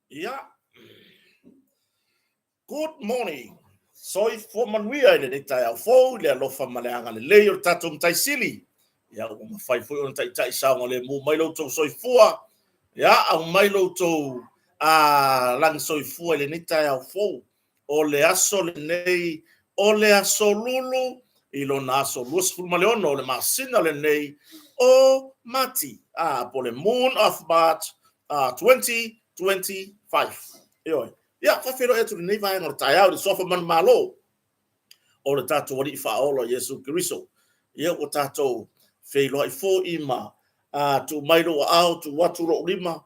Ia. Good morning. Soifua manuia i lenei taeao fou i le alofa ma le agalelei o le tatou Matai Sili. Ia, ua mafai foi ona taitai saogalemu mai lo outou soifua. Ia, aumai lo outou lagi soifua i lenei taeao fou. O le aso lenei, o le aso Lulu i lona aso 26 o le masina lenei o Mati, po o le Moon of March 2025. Ioe. Ia, faafeiloai atu i lenei vaega o le taeao i le suafa manumalo o le tatou Alii Faaola Iesu Keriso. Ia, ua tatou feiloai foi ma tuu mai lou aao, tuu atu lou lima,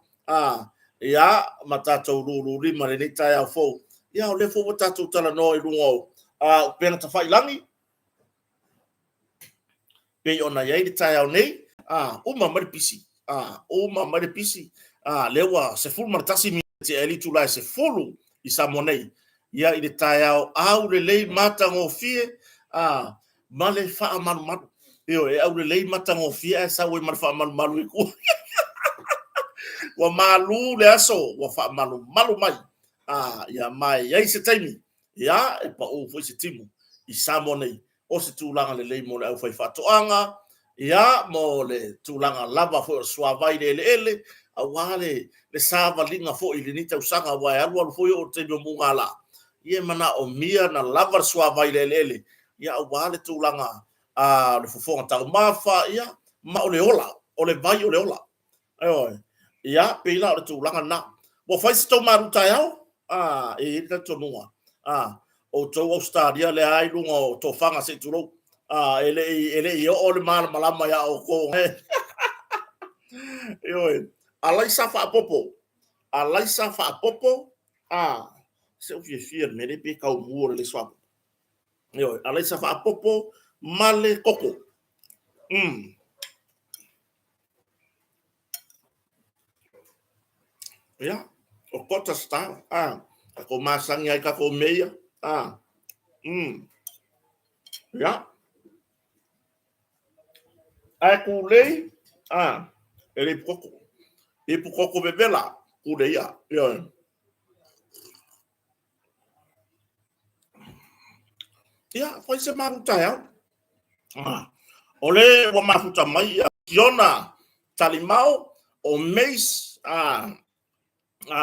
ia, ma tatou lulu lima i lenei taeao fou. Ia, o lea foi ua tatou talanoa i luga o upega tafailagi, pei ona i ai le taeao nei, uma mai le pisi, uma mai le pisi, lea ua 11 minute ae le itula e 10 i Samoa nei. Ia, i le taeao aulelei matagofie, ma le faamalumalu. Ioe, e aulelei matagofie ae sau ai ma le faamalumalu i tua. Ua malu le aso, ua faamalumalu mai. Ia, ma e i ai se taimi, ia, e pau foi se timu i Samoa nei. O se tulaga lelei mo le aufaifaatoaga, ia, mo le tulaga lava foi o le suavai i le eleele, aua le savaliga foi i lenei tausaga, aua e alu alu foi oo i le taimi o mugala, ia e manaomia ona lava le suavai i le eleele, ia aua le tulaga o le fofoga taumafa, ia, ma o le ola, o le vai o le ola. Ioe. Ia, pei la o le tulaga lena. Ua fai se tou malu taeao? A, e i ai le talitonuga. A, outou Ausetalia lea i luga o tofaga se i tulou. A, e le i oo le malamalama ia outou. Ioe. Alaisa faapopo. Alaisa faapopo. A, se u fiafia le mea lea pe tau mu o le alaisa faapopo. Ioe, alaisa faapopo ma le koko. Ia, o kota style. Ah, tatou masani ai tatou mea ia. Ah. Ia. Ae kūlei, ah, e le ipu koko. Ipu koko vevela, kūlei ia. Ioe. Ia, fai se malu taeao. Ah, o le ua mafuta mai ia Kiona Talimao o Mace,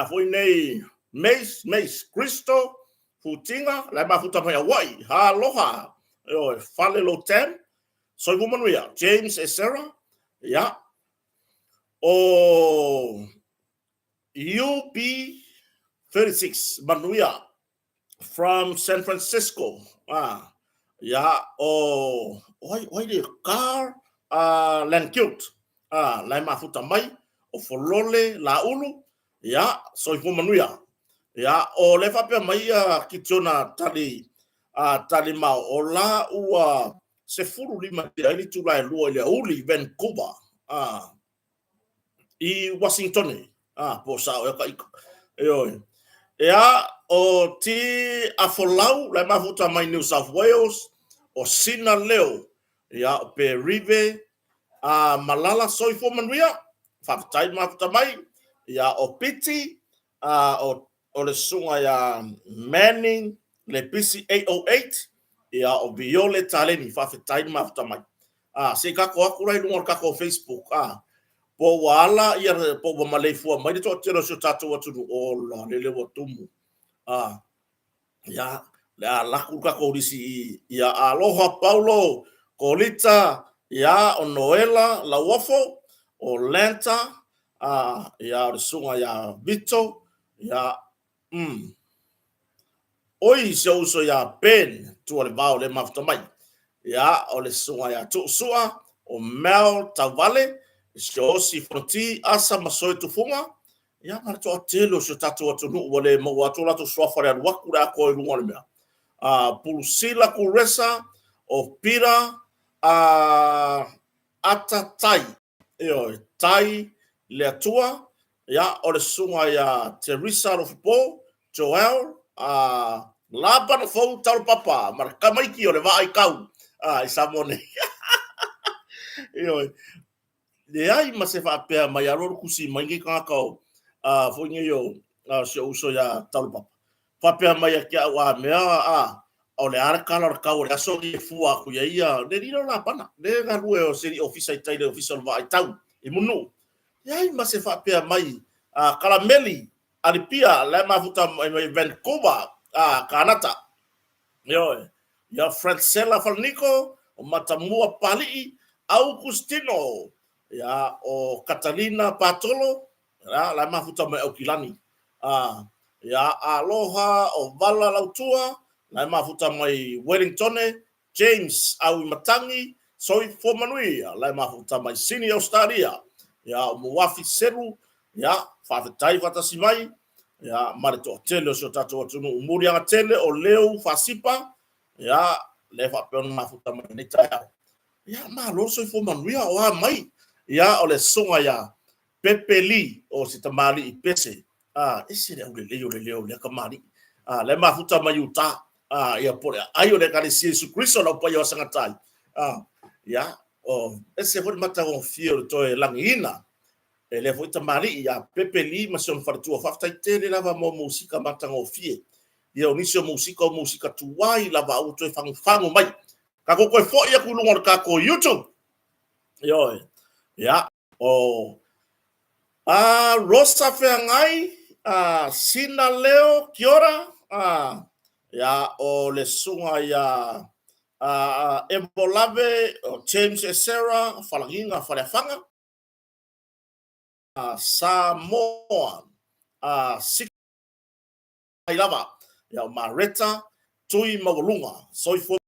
foi nei Mace, Mace, Cristo, Futinga, la e mafuta mai Hawaii, aloha, ioe, fale Lotem, soifua manuia, James e Sarah, ia, o UB36, manuia, from San Francisco. Ah, ia, o, oi, oi le Car Lankilt, ah, la e mafuta mai, o Folole Laulu, ia, soifua manuia. Ia, o le faapea mai ia Kitiona tali, tali mao, o la ua 15 ai le itula e 2 i le aoauli Vancouver. Ah, i Wasingtone, po o sao ea ka ika. Ioe. Ea, o Ti Afolau, la e mafuta mai New South Wales, o Sina Leo, ia, o Perive, a Malala Soifua Manuia, faafetai mafuta mai, ia, o Piti, a, o le susuga ia Manning Lepisi 808, ia, o Viole Taleni, faafetai le mafuta mai. A, se i tatou atu la i luga o le tatou Facebook, a, po ua ala, ia, po ua maleifua mai le toatele o si o tatou atunuu, ola, lele ua tumu. A, ia, le a alu atu le tatou lisi i, ia, aloha Paulo, Kolita, ia, o Noela, Lauofo, o Lanta, a, ia, o le susuga ia Vito, ia, Oi, si ou uso ia Ben, tua le vao le mafuta mai. Ia, o le susuga ia Tuusua, o Mel Tauvale, si o osi Fonoti, Asa ma Soe Tufuga, ia, ma le toatele o si o tatou atunuu ua le maua atu o latou suafa le alu atu le atoa i luga o le mea. Pulusila Kuresa, o Pira, Ata Tai. Ioe, Tai le Atua, ia, o le susuga ia Teresa Alofipo, Joel, a, Lapana Fou Taulapapa, ma le tamaiti o le vaa i tau, a, i Samoa nei. Ioe, leai ma se faapea mai alu alu tusi mai nei tagata o, a, foi nei o, o si ou uso ia Taulapapa, faapea mai ia te au, a mea, a, o le a le tala o le tau o le aso lenei e fua atu i ai ia, le alii lea o Lapana, lea e galue o se alii ofisa i tai i le ofisa o le Vaa i Tau i Mulinuu. Leai ma se faapea mai, a, Kalameli Alipia, la e mafuta mai Vancouver, a, Kanata. Ioe. Ia Francella Falaniko, o Matamua Papalii, Augustino, ia, o Katalina Patolo, ia, la e mafuta mai Aukilani. A, ia, Aloha o Vala Lautua, la e mafuta mai Wellingtone, James Auimatagi, Soifua Manuia, la e mafuta mai Sini Australia. Ia, o Muafi Selu, ia, faafetai faatasi mai, ia, ma le toatele o si o tatou atunuu. Muliaga tele o Leu Fasipa, ia, lea faapea ona mafuta mai lenei taeao. Ia, malo le soifua manuia, o a mai? Ia, o le susuga ia Pepe Lee, o se tamalii pese, a, ese le aulelei o le leo o lea tamalii. A, lea mafuta mai Utah, a, ia, po o le aai o le Ekalesia Iesu Keriso lau paia o Asagatai. A, ia, o, ese foi le matagofie o le toe lagiina e lea foi tamalii ia Pepe Lee ma si ona faletua. Faafetai tele lava mo musika matagofie. Ia, o nisi o musika o musika tuai lava a ua toe fagufagu mai. Tatou toe foi atu i luga o le tatou YouTube. Ioe. Ia, o a Rosa Feagai, a Sina Leo Kiora, a ia o le susuga ia a Evolave, o James Esera, Falagiga Faleafaga, a Samoa, a mai lava. Ia o Mareta, Tui Maualuga, Soifua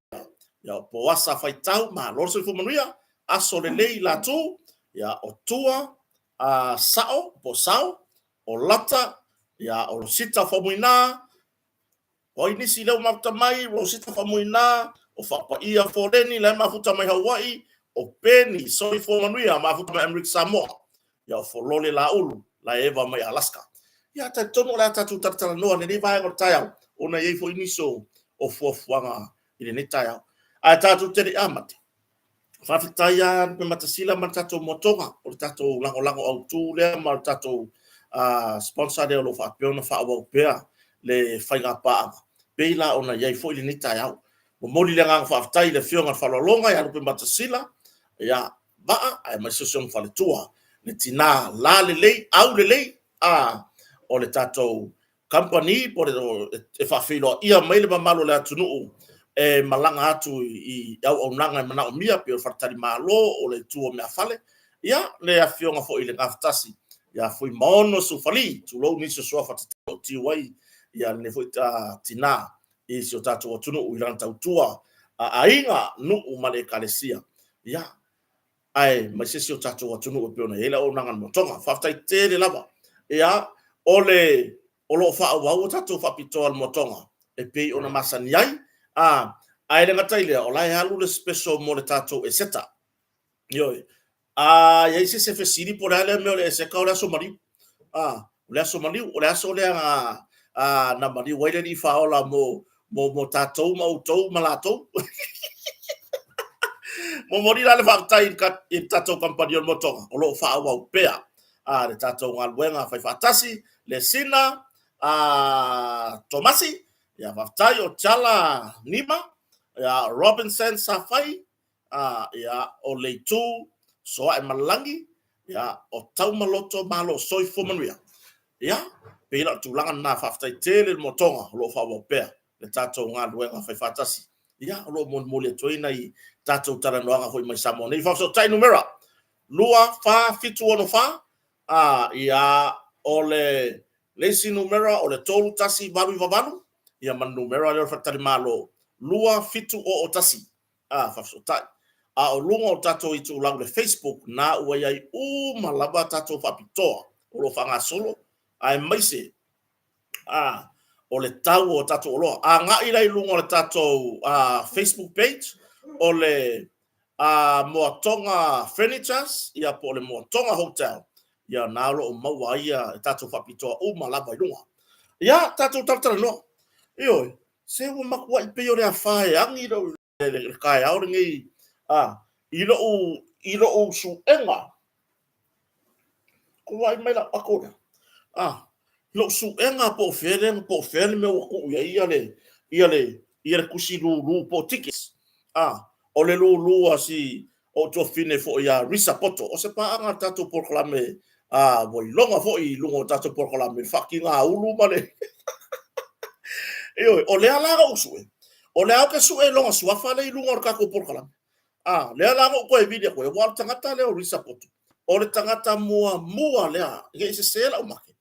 Ia o Poasa Faitau, malo le soifua manuia, aso lelei latu, ia o Tua a Sao, po o Sao, o Lata, ia o Rosita Faumuina, o ai nisi lea ua mafuta mai, Rosita Faumuina, o Faapaia Foleni, la e mafuta mai Hawaii, o Peni Soifua Manuia, mafuta mai Amerika Samoa, ia o Folole Laulu, la e eva mai Alaska. Ia, talitonu o le a tatou talatalanoa i lenei vaega o le taeao, ona e i ai foi nisi o fuafuaga i lenei taeao. Ae tatou te le i amata, faafetai lava Lupematasila ma le tatou moatoga, o le tatou lagolago autu lea ma le tatou sponsor lea o lo o faapea ona faaauau pea le faiga paaga, pei la ona i ai foi lenei taeao. Momoli le agaga faafetai i le Afioga i le Faaaloaloga ia Lupematasila, ia Vaa aemaise o si ona faletua, le tina lalelei, aulelei, a o le tatou company po o e faafeiloaia mai le mamalu o le atunuu e malaga atu i auaunaga e manaomia, pei o le faletalimalo, o le itu o meafale, ia le afioga foi i le Gafatasi ia Fuimaono Sufali, tulou nisi o suafa tatau o tiu ai ia lenei foi tina i si o tatou atunuu i lana tautua aiga, nuu ma le ekalesia. Ia, aemaise si o tatou atunuu e pei ona i ai le auaunaga a le Motoga. Faafetai tele lava. Ia, o le o lo o faaauau a tatou faapitoa le Motoga e pei ona masani ai, a, ae le gata i lea, o la e alu le special mo le tatou Eseta. Ioe. A i ai se isi e fesili po o le a lea mea o le Eseka, o le aso maliu. A, o le aso maliu, o le aso lea na, a, na maliu ai le Alii Faaola mo, mo, mo tatou ma outou ma latou. Momoli la le faafetai i le tatou kamupani o le Motoga, o lo o faaauau pea a le tatou galuega faifaatasi, le Sina a Tomasi, ia faafetai o Tiala Nima, ia Robinson Safai, a, ia, o Leitu, Soaemalagi, ia, o Taumaloto Malo, soifua manuia. Ia, pei la o le tulaga lena, faafetai tele le Motoga o lo o faaauau pea le tatou galuega faifaatasi. Ia, o lo o molimoli atu ai nai tatou talanoaga foi mai Samoa nei. Faafesootai numera 24764, a, ia, o le le isi numera o le 3188, ia ma le numera lea o le faletalimalo 2701. a, faafesootai. A o luga o tatou itulau i le Facebook, na ua i ai uma lava tatou faapitoa o lo o faagasolo, aemaise a, o le tau o tatou oloa. Agai la i luga o le tatou Facebook page, o le Moatoga Furnitures, ia po o le Moatoga Hotel, ia na o lo o maua ai ia tatou faapitoa uma lava i luga. Ia, tatou talatalanoa. Ioe, se ua matuai pei o le afa e agi le taeao lenei, a, i lou suega, ko vaai mai lau ato lea, a, Lou suega po o fea lea, po o fea le mea ua tuu i ai ia le, ia le, ia le tusi lulu po o tickets. A, o le lulu a si ou tuafafine foi ia Risa Poto, o se paaga a le tatou polokalame, a, ua iloga foi i luga o tatou polokalame, le faatigaulu ma le Ioe, o lea la na ou sue, o lea ou te sue lona suafa lea i luga o le tatou polokalame. A, lea la na ou toe vili atu ai, aua o le tagata lea o Risa Poto, o le tagata muamua lea, ne i sese lau mate,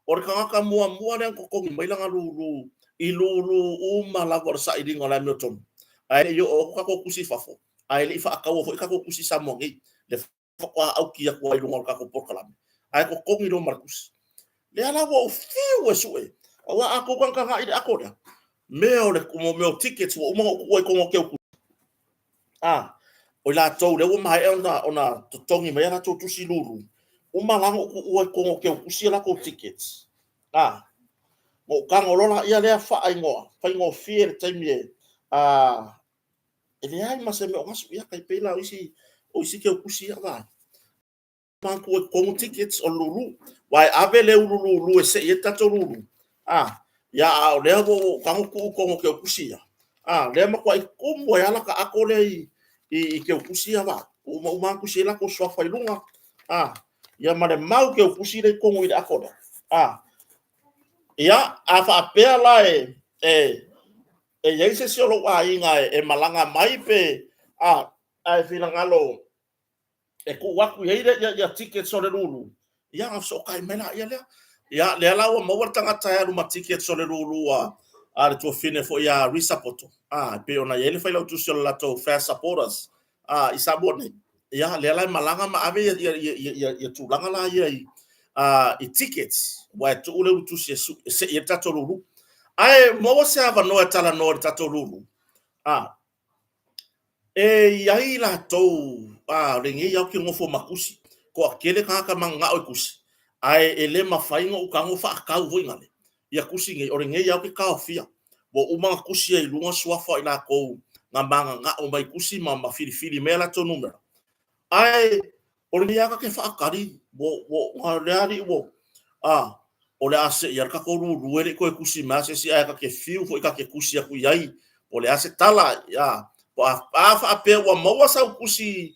o le tagata muamua lea na totogi mai lana lulu i lulu uma lava o le sailiga o le amiotonu. Ae le i oo atu tatou tusi i fafo, ae le i faataua foi tatou tusi i Samoa nei, le faatoa auki atu ai i luga o le tatou polokalame, ae totogi loa ma le tusi. Lea la ua ou fiu e sue, aua a tou tagatagai i le ato lea, mea o le mea o tickets ua uma ona ou tuua i totonu o keu tusi. A, o i latou lea ua maea ona totogi mai a latou tusi lulu, uma la ona ou tuua i totonu o keu tusi a latou tickets. A, ona ou tago loa lea lea faaigoa, faigofie le taimi e, a, e leai ma se mea o gasu, ia tai pei la o isi, o isi keu tusi ia vaai. Matou e totogi tickets o le lulu. Aua e ave le ulu lulu e sei ai le tatou lulu. A, ia a o lea ua ou tago tuu i totonu o keu tusi ia. A, lea matuai tumu ai lava lata ato lea i keu tusi ia va. Uma uma lava tusi ai latou suafa i luga. A, ia ma le mau keu tusi lea i totonu i le ato lea. A, ia, a faapea la e i ai se isi o lou aiga e malaga mai pe, a, ae finagalo e tuu atu i ai ia tickets o le lulu, ia ona fesootai mai laia lea. Ia, lea la ua maua le tagata e alu ma tickets o le lulu a le tuafafine foi ia Risa Poto, a, e pei ona i ai le failautusi o le latou Fast Supporters a, i Samoa nei. Ia, lea la e malaga ma ave ia tulaga la ia i tickets, aua e tuu le ulutusi e sei ai le tatou lulu. Ae maua se avanoa e talanoa i le tatou lulu, a, E i ai latou, a, o lenei lava ou te nofo ma tusi, toatele tagata mananao i tusi, ae e le mafai ona ou tago faatau foi nale ia tusi nei, o lenei lava ou te taofia. Ua uma ona tusi ai i luga suafa o i latou na mananao mai i tusi ma filifili mai a latou numera. Ae o lenei lava ta te faatali, ua, lea alii ua, a, o le a sei lava le tatou lulu e le i toe tusi mai lava se isi, ae ta te fiu foi ta te tusi atu i ai, po o le a se tala, a, a faapea ua maua sau tusi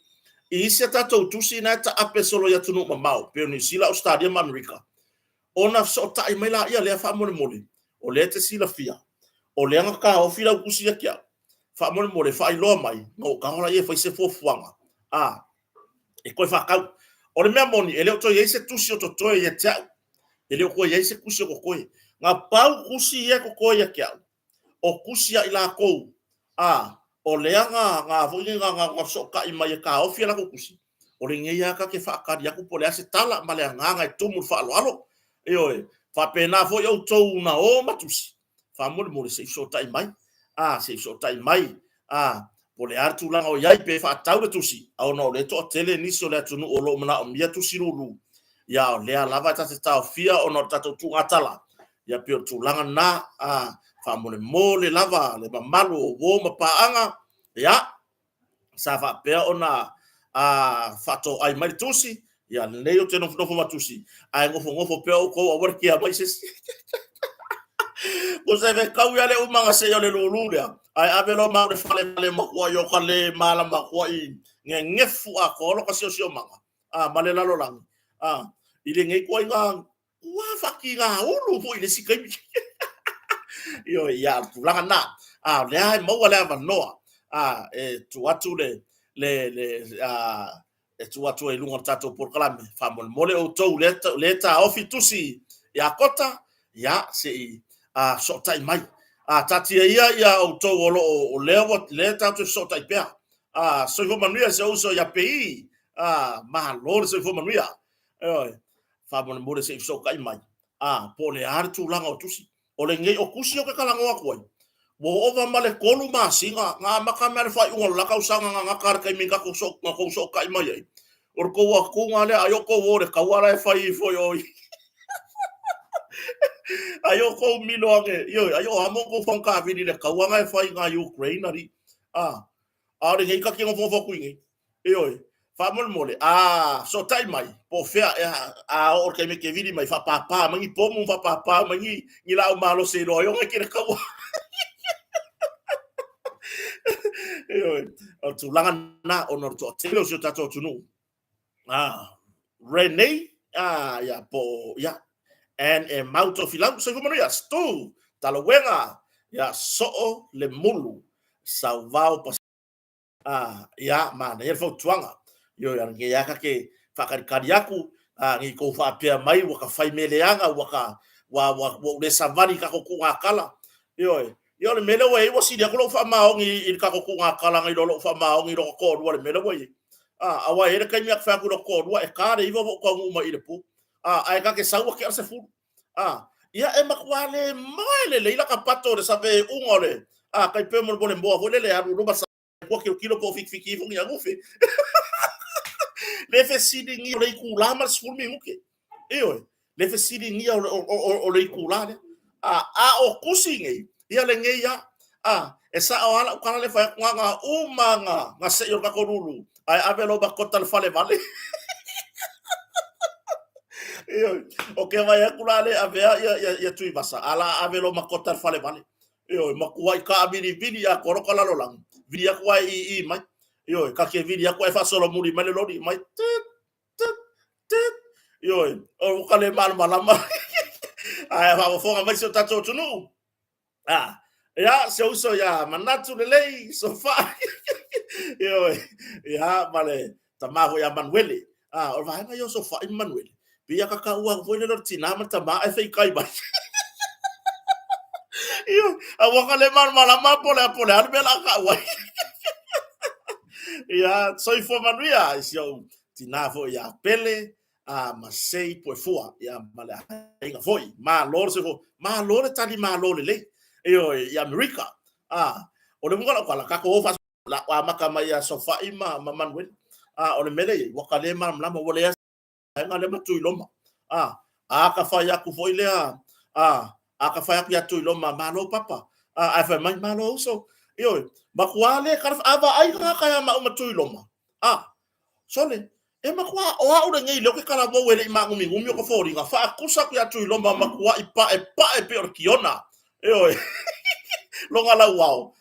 i isi a tatou tusi na e taape solo i atunuu mamao, pei o Niu Sila, Ausetalia ma Amerika, ona fesootai mai laia lea faamolemole, o lea e te silafia, o lea na taofi lau tusi ia te au, faamolemole faailoa mai, ona ou tago laia e fai se fuafuaga, a, e toe faatau. O le mea moni, e le o toe i ai se tusi o totoe ia te au. E le o toe i ai se tusi o totoe. Na pau tusi ia e totoe ia te au, o tusi a i latou, a, o lea na, na, foi nei, na, na, na fesootai mai e taofi a latou tusi, o lenei lava ta te faatali atu po o le a se tala ma le agaga e tumu i le faaaloalo. Ioe, faapena foi outou na o ma tusi, faamolemole se i fesootai mai, a, se i fesootai mai, a, po o le a le tulaga o i ai, pe faatau le tusi, a ona o lea e toatele nisi o le atunuu o lo o manaomia tusi lulu, ia o lea lava e ta te taofia ona o le tatou tuugatala, ia pei o le tulaga lena, a, faamolemole lava le mamalu o uo ma paaga, ia, sa faapea ona faatoai mai le tusi, ia lenei ou te nofonofo ma tusi, ae nofonofo pea outou aua le kia mai se isi. Ko se fetau ia le umaga seia o le lulu lea, ae ave loa ma au le fale ma le matuai o ka le malama matuai gegefu atoa lo ka siosiomaga, a, ma le lalolagi, a, i lenei ituaiga Ua faatigaulu foi i le isi taimi. Ioe, ia, o le tulaga lena. A, o lea e maua le avanoa, a, e tuu atu le, le, le, a, e tuu atu ai i luga o le tatou polokalame. Faamolemole outou lea, lea taofi tusi ia Kota, ia, se i a, fesootai mai. A, taatia ia ia outou o lo o, o lea ua, lea tatou te fesootai pea. A, soifua manuia si ou uso ia Pei. A, malo le soifua manuia. Ioe. Faamolemole se i fesootai mai, a, po o le a le tulaga o tusi. O lenei, o tusi ou te talanoa atu ai, ua ova ma le 3 masina, na amata mai le faaiuga o le la tausaga na gata le taimi na tou sootai mai ai. O le tou atuga lea, ai o tou o i le taua la e fai ifo i o i. Ai o tou milo ane, ioe, ai o amo tou fagatavili i le taua na e fai i nai Ukraine, alii. A, a o lenei ta te nofonofo atu i inei. Ioe. Faamolemole, a fesootai mai, po o fea, a oo i le taimi e te vili mai, faapāpā mai ni pomu, faapāpā mai ni, ni laau malosi e iloa ai ona e kele taua. Ioe, o le tulaga lena ona o le toatele o si o tatou atunuu. Renee, ia, po o, ia, Ann e mau Tofilau, soifua manuia, Stu, Talauega, ia, Soo Lemulu, Sauvao Pas Ia, manaia le fautuaga. Ioe, a lenei lava ta te faatalitali atu, ne i tou faapea mai ua ta fai mea leaga, ua ta, ua, ua, ua ou le savali i tatou tuugatala. Ioe, ia o le mea lea ua i ai ua sili atu lou faamaoni i le tatou tuugatala nai lo lou faamaoni i lota toalua i le mea lea ua i ai. Aua e i ai le taimi a ta fai atu i lota toalua, e ta le 9 ua ou taunuu mai i le pool. Ae ta te sau ua tea le 10. Ia e matua le moe lelei la ta pato o le saveuga o le tai pei o le moa foi lele e alu i luma ua tilotilo po o fitifiti ifo ni agufe. Le fesiligia o le itula ma le 10 minute. Ioe, le fesiligia o le itula lea. A o tusi nei, ia lenei lava. E sao lava lau tala lea e fai atu, na ona uma lava ona sei o le tatou lulu, ae ave loa ma kota i le fale vale. Ioe, ou te vaai atu la le avea ia Tuivasa, a la ave loa ma kota i le fale vale. Ioe, matuai taavilivili atoa lota lalolagi, vili atu ae ii mai. Ioe, ta te vili atu ae faasolomuli mai le loli, mai tut, tut, tut. Ioe, o ka le malamalama. Ae faafofoga mai si o tatou atunuu. Ia, si ou uso ia Manatu lelei, Sofa. Ioe, ia, ma le tama foi ia Manuele. O le vaega ia o Sofai ma Manuele, pei a kakaua atu foi lele o le tina ma le tama ae feitai mai. Ioe, aua ka le malamalama po o le a po o le a le mea o le a tau ai. Ia, soifua manuia i si ou tina foi ia Pele, ma Sei Puefua, ia, ma le aiga foi. Malo le soifua, malo le tali malo lelei. Ioe, i Amerika. O le uiga o lau tala, tatou o la ua amata mai ia Sofai ma Manuele. O le mea lea e i ai, ua ta le malamalama, ua leai vaega lea ma Tuiloma. A ta fai atu foi lea, a ta fai atu ia Tuiloma, malo papa, ae fai mai, malo uso. Ioe, matua le tala, a vaai tagata ia maua ma Tuiloma, sole, e matua o au lenei lea ou te talavou e le i maanuminumi o ka foliga, faatusa atu ia Tuiloma, matuai paepae pei o le kiona. Ioe, lona lauao.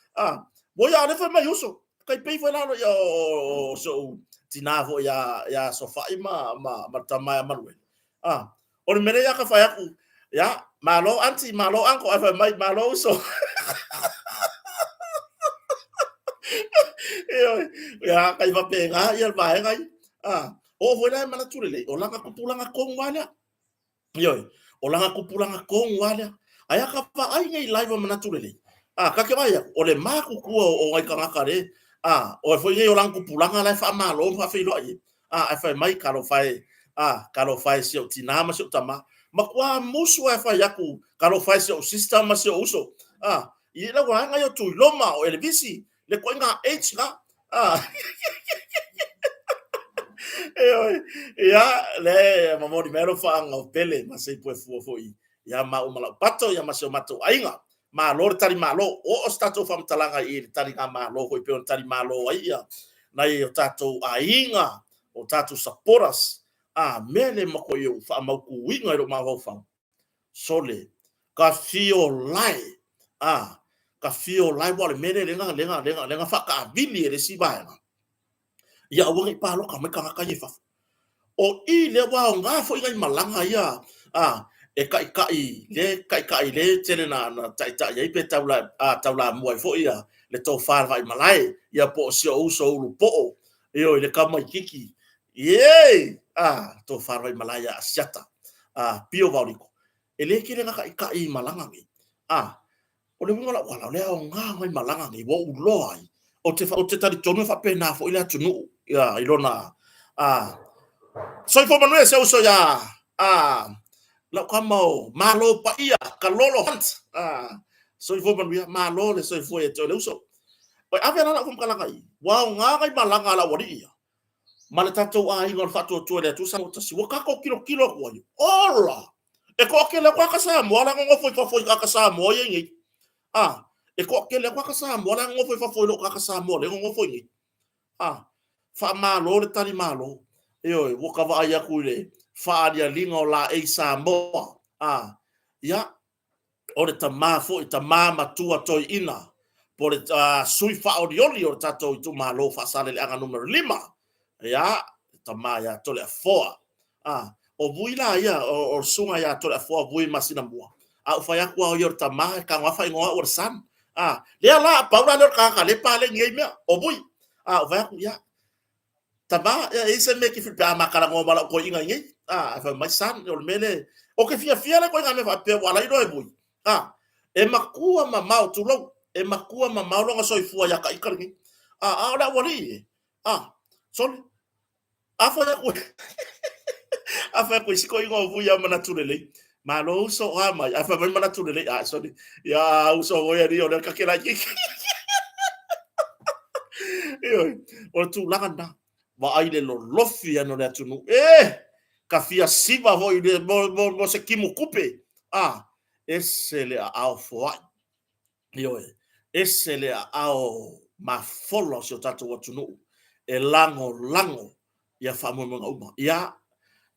Ua ia le fai mai uso, tai pei foi la ia o si ou tina foi ia Sofai ma le tama ia Manuele. O le mea lea ia ka fai atu, ia, malo aunty, malo uncle, ae fai mai, malo uso. Ioe, ia, kai faapena ia le vaega ia. Oo foi la e manatu lelei, o lana tupulaga tonu lava lea. Ioe, o lana tupulaga tonu lava lea. Ae a ka vaai nei live o manatu lelei, ta te vaai atu, o le matutua o nai tagata le, o foi nei o lana tupulaga la e faamalo ma faafeiloai ai. Ae fai mai, talofa e, talofa e si ou tina ma si ou tama. Matua musu ae fai atu, talofa e si ou sister ma si ou uso. I lau vaega ia o Tuiloma, o Elevisi, le ituaiga age na. Ioe, ia, le momoli mai alofaaga o Pele ma Seipuefua foi ia maua ma lau pato ia ma si o matou aiga. Malo le tali malo. Oo se tatou faamatalaga i le taligamalo foi pei ona tali malo ai ia nai o tatou aiga, o tatou supporters. A mea le matuai ou faamautuina i lou mafaufau, sole, ka fio lae, a, ka fio lae, aua o le mea lea lea na faataavili e le isi vaega, ia aua ne i palota mai tagata ia i fafo. O i lea ua aoga foi nai malaga ia, a, e taitai le taitai le tele na taitai ai pe taulamua ai foi ia le tofa Vaimalae, ia po o si ou uso Ulupoo, ioe, le tamaititi, ie, a, tofa Vaimalae ia Asiata, a, Pio Vaoliko. E le tele na taitai i malaga nei, a, O le uiga o lau tala, o le aoga o nai malaga nei, ua ou iloa ai, ou te talitonu e faapena foi le atunuu ia, i lona soifua manuia si ou uso ia lau tama o Malo Paia, Kalolo Hunt, soifua manuia, malo le soifua ia te oe le uso. Oi, ave la lau faamatalaga i, ua aoga nai malaga a le aualii ia, ma le tatou aiga o le Faatuatua i le Atua Samoa Tasi, ua tatou tilotilo atu ai, ola! E toatele atu lava ka Samoa la e nonofo i fafo i tagata Samoa ia i nei. A, e toatele atu lava ka Samoa la e nonofo i fafo i lo tagata Samoa lea e nonofo i nei. A, Faamalo le talimalo. Ioe, ua ka vaai aku i le faaalialiga o laei Samoa. A, ia, o le tama foi, tama matua toeaina, po o le sui faaolioli o le tatou itumalo Faasaleleaga numera 5, ia, le tama ia Toleafoa. A, o Vui la ia, o le susuga ia Toleafoa Vui Masinamua, a ou fai atu lava o ia o le tama, e tago lava faaigoa au o le son. A, lea la, pau la lea o le tagata lea e paleni ai mea, o Vui. A ou fai atu, ia, tama, ia, e i ai se mea e te fia, pe a ma talanoa ma lau toeaina i nei. A, ae fai mai, son, o le mea lea, ou te fiafia la i ituaiga mea faapea ua ala ai iloa e Vui. A, e matua mamao, tulou, e matua mamao lona soifua ia ta ita lenei. A, a o le aualii e, a, sole, a fai atu, a fai atu i si toeaina o Vui ia manatu lelei, malo uso, o a mai, ae fai mai manatu lelei, a, sole, ia uso foi alii o lea ta te laitiiti. Ioe, o le tulaga lena. Vaai le lolofi ane o le atunuu. E! Ka fia siva foi le, mo, mo, mo se timu tupe. A, ese le aao foai. Ioe, ese le aao mafola o si o tatou atunuu e lagolago ia faamoemoega uma. Ia,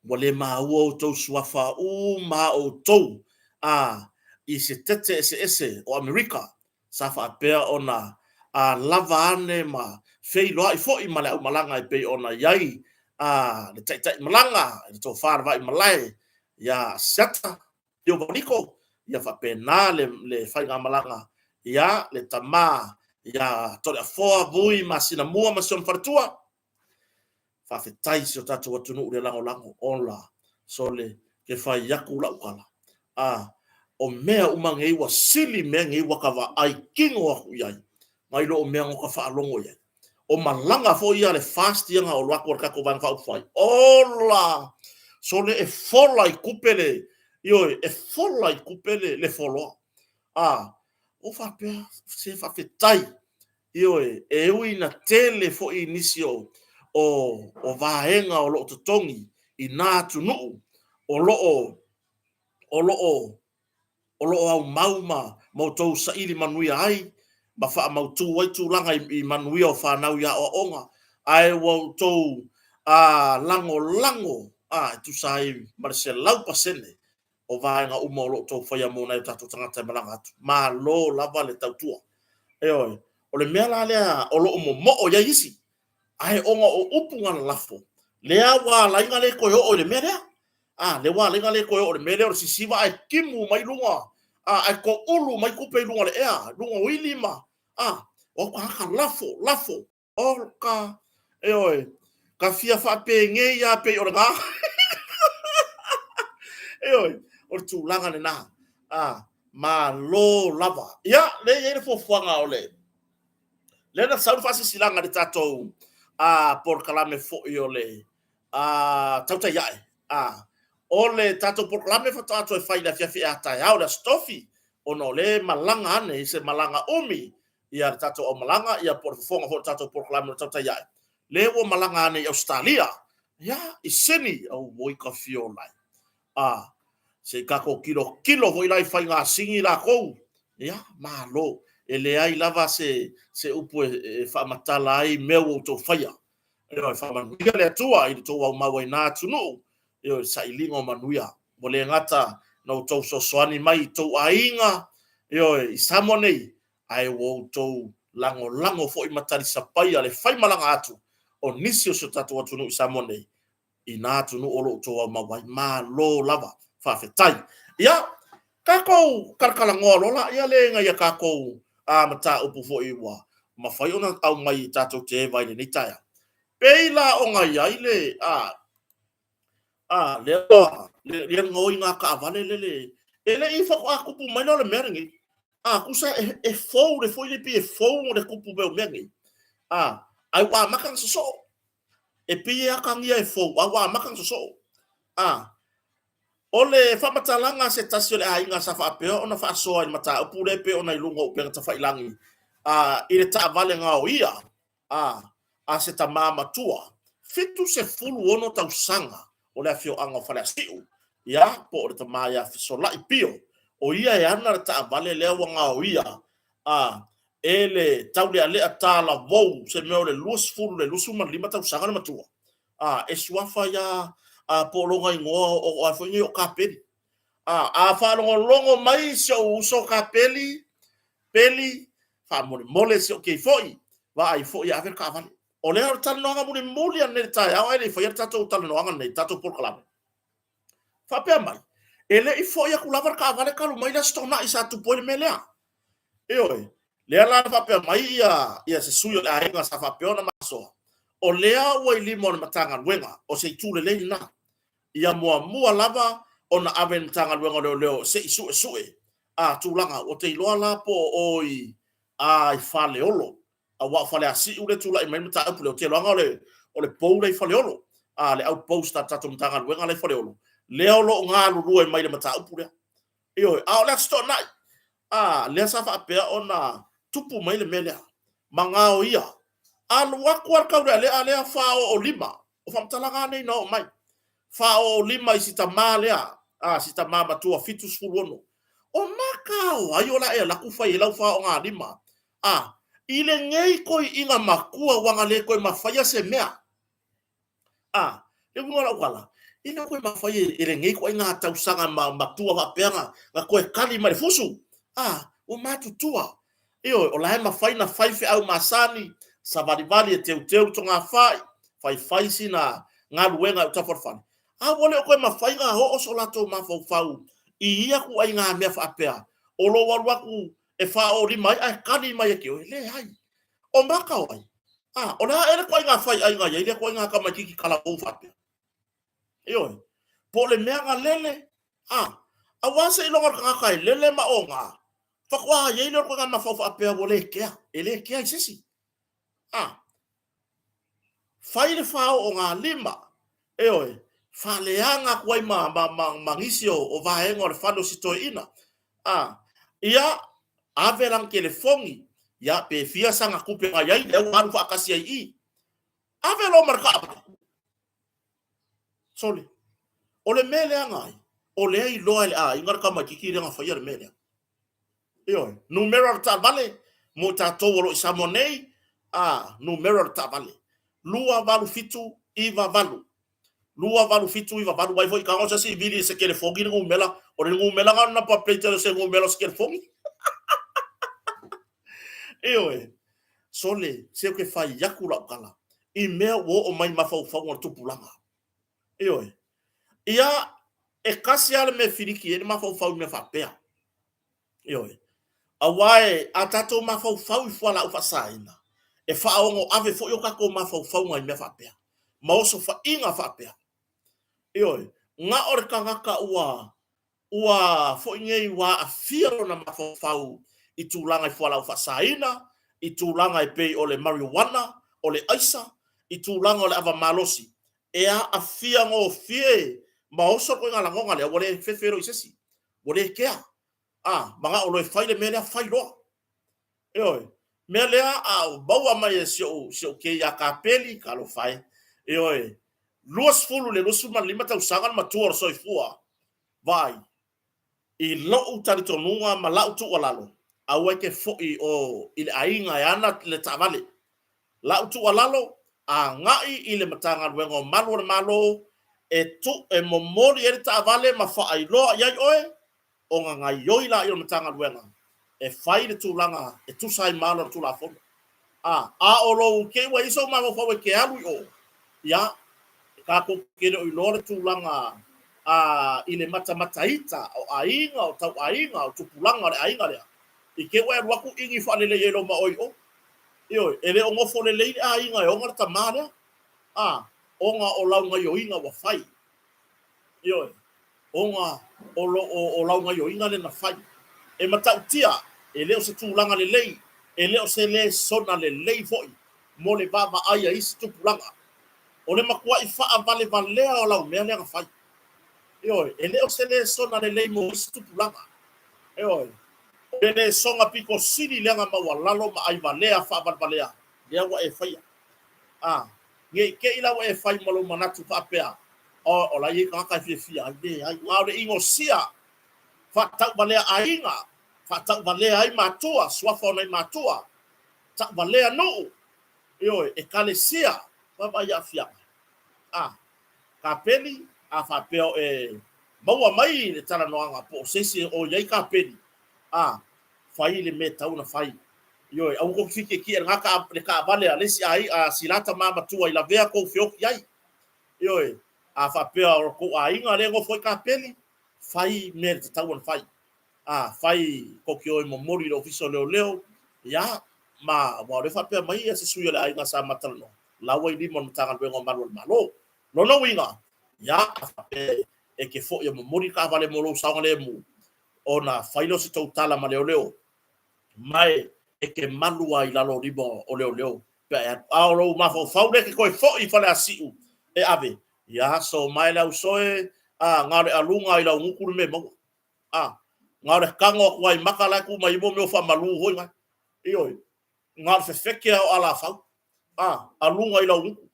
ua le maua outou suafa uma a outou a i se tete eseese o Amerika sa faapea ona a lava ane ma feiloai foi ma le aumalaga e pei ona i ai a le taitai malaga i le tofa le Vaaimalae ia Asiata Pio Valiko, ia faapena le, le faigamalaga ia le tama ia Toleafoa Vui Masinamua ma si ona faletua. Faafetai i si o tatou atunuu i le lagolago, ola sole ke fai aku lau tala. A, o mea uma nei ua sili mea nei ua ka vaai kino aku i ai, nai lo o mea no ka faalogo i ai. O malaga foi ia a le FAST ia na olo atu a le tatou Vaega Faaupufai, ola! Sole e fola i tupe le, ioe, e fola i tupe le, le foloa. A, ou faapea, se faafetai, ioe, e ui ina tele foi nisi o, o, o vaega o lo o totogi i na atunuu o lo o, o lo o o lo o aumau ma outou saili manuia ai ma faamautu ai tulaga i manuia o fanau i aoaoga, ae ua outou lagolago e tusa ai ma le 100% o vaega uma o lo o outou faia mo nai o tatou tagata e malaga atu. Malo lava le tautua. Ioe. O le mea la lea o lo o momoo i ai isi, ae ona o upu na lalafo, lea ua ala ai ona le toe oo i le mea lea. A, lea ua ala ai ona le toe oo i le mea lea o le sisiva ae timu mai luga, a, ae toulu mai tupe i luga o le ea, luga o ili ma, a, o tagata lafo, lafo, o ka, ioe, ka fia faapenei lava pei o lena. Ioe, o le tulaga lena. A, malo lava. Ia, lea e i ai le fuafuaga o le, lea na sau le faasilasilaga i le tatou polokalame foi o le tautai ae. O le tatou polokalame faatoa toe fai i le afiafi a taeao le Aso Tofi, ona o lea e malaga ane i se malaga umi ia le tatou aumalaga, ia po o le fofoga foi o le tatou polokalame o le tautai ae, lea ua malaga ane i Ausetalia, ia, i Sini, auoi ka fiolai. A, se i tatou tilotilo foi la i faigasigi latou, ia, malo. E leai lava se, se upu e, e faamatala ai mea ua outou faia. Ioe, faamanuia le Atua i le tou aumau ai na atunuu, ioe, sailiga o manuia. Ua le gata na outou fesoasoani mai i tou aiga, ioe, i Samoa nei, ae ua outou lagolago foi ma talisapaia le faimalaga atu o nisi o si o tatou atunuu i Samoa nei, i nā atunuu o lo o outou aumau ai. Malo lava. Faafetai. Ia, tatou talatalanoa loa laia lea i nai a tatou mataupu foi ua mafai ona aumai tatou te eva i lenei taeao. Pei la ona i ai le, a, a, lea ua, lea gaoi ngā taavale lele, e le i faatoa tupu mai lea o le mea lenei. A, tusa e, e fou le foi le pei e fou le tupu mai o mea nei. A, ae ua amata ona sosoo. E pei e atagia e fou, a ua amata ona sosoo. A, o le faamatalaga a se tasi o le aiga sa faapea ona faasoa i le mataupu lea e pei ona i luga o upega tafailagi, a, i le taavale gaoia, a, a se tama matua, 76 tausaga o le afioaga o Faleasiu, ia, po o le tama ia Fesolai Pio, o ia e ana le taavale lea ua gaoia, a, e le taulealea talavou se mea o le 20 i le 25 tausaga le matua, a, e suafa ia a, po o lona igoa o a foi nei o Kapeli. A, a faalogologo mai si ou uso Kapeli, Peli, faamolemole si ou kei foi, vaai foi e ave le taavale. O lea o le talanoaga mulimuli ananei i le taeao ae le i faia le tatou talanoaga lenei, le tatou polokalame. Faapea mai, e le i foi atu lava le taavale talu mai le Aso Toonai sa tupu ai le mea lea. Ioe, lea la na faapea mai ia se sui o le aiga sa faapea ona masoa, o lea ua i lima o le Matagaluega, o se itu lelei lena. Ia muamua lava ona ave i le Matagaluega o Leoleo se i suesue a tulaga, ou te iloa la po o o i a i Faleolo, aua o Faleasiu lea e tulai mai ai le mataupu lea, ou te iloaina o le pou la i Faleolo, a le outpost a le tatou Matagaluega la i Faleolo, lea o lo o galulue mai i le mataupu lea. Ioe, a o le Aso Toonai, a, lea sa faapea ona tupu mai le mea lea, ma gaoia. Alu atu lava le taulealea lea faaoo lima, o faamatalaga lava nei na oo mai, faaoo lima i si tamā lea, a, si tamā matua 76. O maka o ai o le a e alu atu fai ai lau faaoogalima? A, i lenei toeaina matua ua na le toe mafaia se mea. A, le uiga o lau tala, e le o toe mafai e lenei ituaiga tausaga matua faapea na toe kali mai le fusu. A, ua matutua. Ioe, o la e mafai na fai feau masani, savalivali e teuteu le togafai, faifai sina galuega i autafa o le fale. A ua le o toe mafai na oo so latou mafaufau i ia ituaiga mea faapea, o lou alu atu e faaoo lima ai ae kali mai e te oe, leai. O maka o ai? A, o le a ea le ituaiga faiaiga i ai lea ituaiga tamaitiiti talavou faapea? Ioe. Po o le mea na lele, a, aua seiloga o le tagata e lele ma oga, faatoa i ai lea o le ituaiga mafaufau faapea ua le kea, e le kea i se isi. A, fai le faaoogalima, ioe, faaleaga atu ai ma, ma, ma, ma nisi o, o vaega o le fale o si toeaina. A, ia, ave lana telefoni, ia, pe fia sana tupe na i ai, lea ua alu faatasi ai i i. Ave loa ma le taavale. Sole, o le mea lea na ai, o lea e iloa e le aiga le tamaitiiti lea na faia le mea lea. Ioe, numera o le taavale mo i tatou o lo o i Samoa nei, a, numera o le taavale, 28798. 28798, vaai foi i tago se isi vili i se telefoni le numera, o le numera na o le number plate e le o se numera o se telefoni. Ioe, sole, se ou te fai atu lau tala, i mea ua oo mai i mafaufauga o le tupulaga. Ioe. Ia, e tasi lava le mea e filiki ai le mafaufau i mea faapea. Ioe. Aua e, a tatou mafaufau i fualaau faasaina, e faaono ave foi o tatou mafaufauga i mea faapea, ma osofaiga faapea. Ioe. Na o le tagata ua ua foi nei ua aafia lona mafaufau i tulaga i fualaau faasaina, i tulaga e pei o le marijuana, o le aisa, i tulaga o le ava malosi, e aafia gofie ma oso le ituaiga lagona lea, ua le fefe loa i se isi, ua le kea. A, manao loa e fai le mea lea, fai loa. Ioe. Mea lea a o maua mai e si ou, si ou kei ia Kapeli, talofa e. Ioe. 20 i le 25 tausaga le matua o le soifua. Vaai, i lou talitonuga ma lau tuualalo, aua e te foi o i le aiga e ana le taavale. Lau tuualalo, agai i le Matagaluega o Malu o le Malo e tu, e momoli ai le taavale ma faailoa i ai oe, ona gaioi laia o le Matagaluega e fai le tulaga e tusa ai ma ala o le Tulafono. A, a o lou te i ua i ai sou mafaufau e te alu i o, ia, e tatou te le o iloa le tulaga a, i le matamataita o aiga, o tauaiga, o tupulaga o le aiga lea, i te i ua e alu atu igi faalelei ai loa ma oe i o. Ioe, e le o nofo lelei le aiga e ona le tamā lea, a, ona o lau gaioiga ua fai. Ioe. Ona o lo o lau gaioiga lea na fai. E matautia, e le o se tulaga lelei, e le o se lesona lelei foi mo le vaavaai a isi tupulaga. O le matuai faavalevalea o lau mea lea na fai. Ioe, e le o se lesona lelei mo isi tupulaga. Ioe, o le lesona pito sili lea na maualalo ma aivalea faavalevalea lea ua e faia. A, ne i te i la ua e fai ma lou manatu faapea, O, o la e i ai tagata e fiafia ai. Leai, a o le inosia, faatauvalea aiga, faatauvalea ai matua, suafa o nai matua. Taʻvalea nuu, ioe, ekalesia, vaavaai i aafiaga. A, kapeni, a faapea o e maua mai le talanoaga po o se isi o i ai kapeni, a, fai le mea e tatau ona fai. Ioe, aua tou te fikiakia i lena ka, le taavale a le isi aiga, a si la tama matua i lavea tou feoti ai. Ioe, a faapea o le tou aiga lea e nofo ai kapeni, fai mea e tatau ona fai. A, fai tou te o e momoli i le Ofisa o Leoleo, ia, ma aua o lea e faapea mai ia se sui o le aiga sa ma talanoa, la ua i lima o le Matagaluega o Malu a le Malo. Lona uiga, ia, a faapea e te foi e momoli le taavale mo lou saogalemu, ona fai lea o se tou tala ma leoleo, ma e te malu lava i lalo o lima o leoleo pe a e alu. A o lou mafaufau lea e te toe foi i Faleasiu e ave, ia, so mae le ausoe, a, na o le aluga i lau gutu le mea e maua. A, na o le tago atu lava i maka la e tu mai ai mea o faamalu foi na. Ioe, na o le fefete lava o alafau. A, aluga i lau gutu.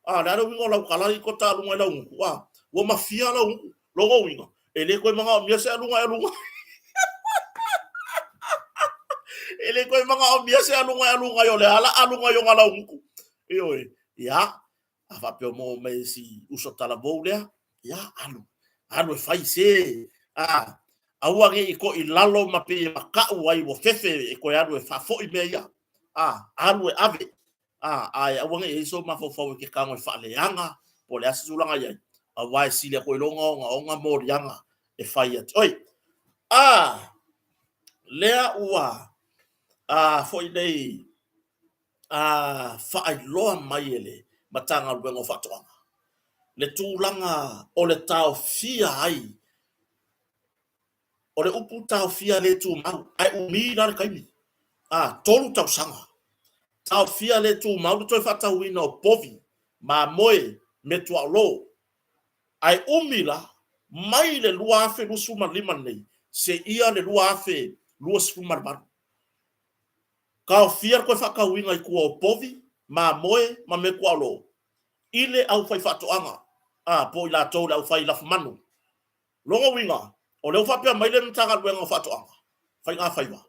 A, o le a le uiga o lau tala i kota aluga i lau gutu? A, ua mafia lau gutu. Lona uiga, e le toe manaomia se aluga e aluga. E le toe manaomia se aluga e aluga ai, o le ala aluga i ona lau gutu. Ioe, ia, a faapea o maua mai si uso talavou lea, ia, alu, alu e fai se, a, aua ne i to'i lalo ma pei e mataʻu ai ua fefe e toe alu e faafoi mea ia. A, alu e ave, a, ae aua ne i i ai sou mafaufau e te tago e faaleaga po o le a se tulaga e i ai, aua e sili atu i lou ogaoga moliaga e fai atu. Oi, a, lea ua, a, foi nei, a, faailoa mai e le Matagaluega o Faatoaga le tulaga o le taofia ai o le upu taofia le tumau, ae umi la le taimi, a, 3 tausaga. Taofia le tumau le toe faatauina o povi, mamoe, metuaolo. Ae umi la, mai le 2025 lenei seia le 2028. Taofia le toe faatauina i tua o povi, mamoe ma metuaolo i le aufaifaatoaga, a, po o i latou le aufai lafumanu. Lona uiga, o lea ua faapea mai le Matagaluega o Faatoaga, Faigafaiva,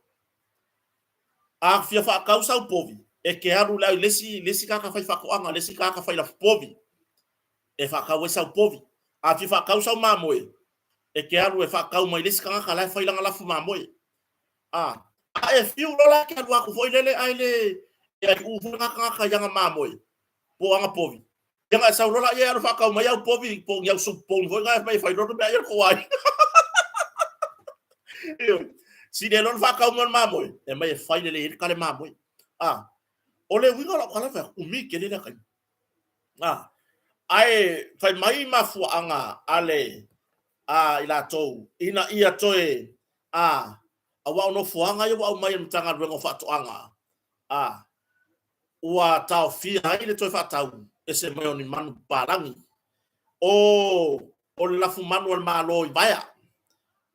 a fia faatau sau povi, e te alu i le isi tagata faifaatoaga, le isi tagata fai lafupovi e faatau ai sau povi. A fia faatau sau mamoe, e te alu e faatau mai le isi tagata la e fai lana lafu mamoe. A, a e fiu loa la e te alu atu foi lele ae le e aiuu foi lena tagata i ana mamoe po o ana povi, Ia na e sau loa laia e alu faatau mai au povi po o ni au soup bone foi na e fai loa le meaai a le tou aiga. Ioe. Sili ai loa le faatau mai o le mamoe, e aumai e fai lelei ai le kale mamoe. A, o le uiga o lau tala fai atu, umi tele lea taimi. A, ae fai mai mafuaaga a le a i latou ina ia toe a aua o nofoaga ia ua aumai e le Matagaluega o Faatoaga a ua taofia ai le toe faatau ese mai o ni manu papalagi. O o le lafumanu a le Malo i Vaea,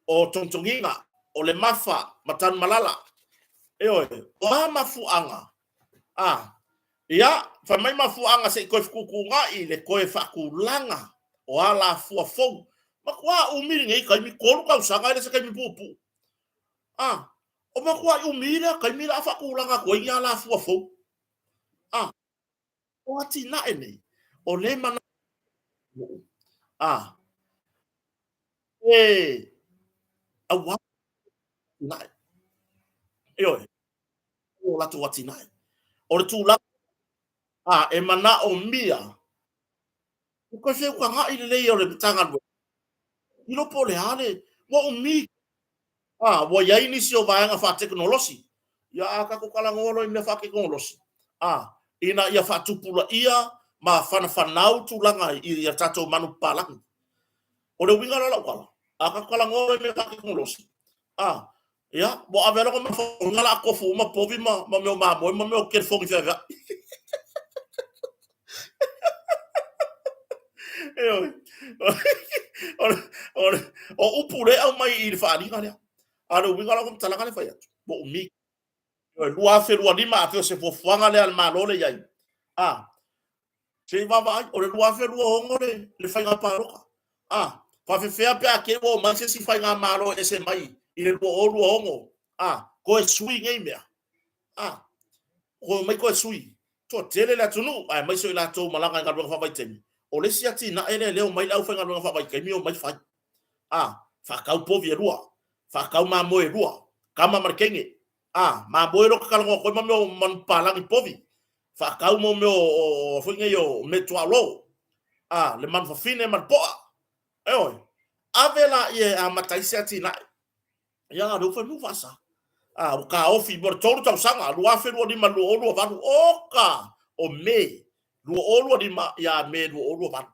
o Togitogiga, o Lemafa ma Tanumalala. Ioe, o a mafuaaga? A, ia, fai mai mafuaaga se i toe fetuutuunai le toe faatulaga o alafua fou. Matua umi lenei taimi, 3 tausaga e le se taimi puupuu. A, o matuai umi lea taimi la a faatulaga atu ai ni alafua fou. A, o atinae nei, o lea e manao a, e auā atinae. Ioe, o latou atinae. O le tulaga a, e manaomia e toe feutaga'i lelei o le Matagaluega, ilo po o le a le, ua umi A, ua i ai nisi o vaega faatekonolosi. Ia, a tatou talanoa loa i mea faatekonolosi, a, ina ia faatupulaia ma fanafanau tulaga i a tatou manupapalagi. O le uiga la o lau tala, a tatou talanoa loa i mea faatekonolosi, a, ia, ua ave lava mafaufauga la a tofu uma povi ma mea o mamoe ma mea o telefoni feaveai. Ioe. O upu lea e aumai i le faaaliga lea. A o le uiga o lau faamatalaga lea e fai atu, ua umi. Ioe, 2025 afai o se fuafuaga lea a le Malo lea e i ai, a, se i vaavaai, o le 2026 le faiga palota. A, faafefea pe a te i ua omai se isi faigamalo e ese mai i le 2026, a, toe sui nei mea. A. Ua omai koe sui, toatele le atunuu, aemaise o i latou malaga i galuega faavaitaimi. O le isi atinae lea lea omai le aufaigaluega faavaitaimi omai fai. A, faatau povi e lua, faatau mamoe e lua, kama ma le teine. A, mamoe loa talanoa atu ai ma mea o manupapalagi povi. Faatau mo mea o foi nei o meaituaolo. A, le manufafine ma le poa. Ioe. Ave laia e amata ai se atinae. Ia, o lea ua fai mai ua faasa. A, ua taofi mo le 3 tausaga, 2025 2028. Oka! O Me 2025 ia Me 2028.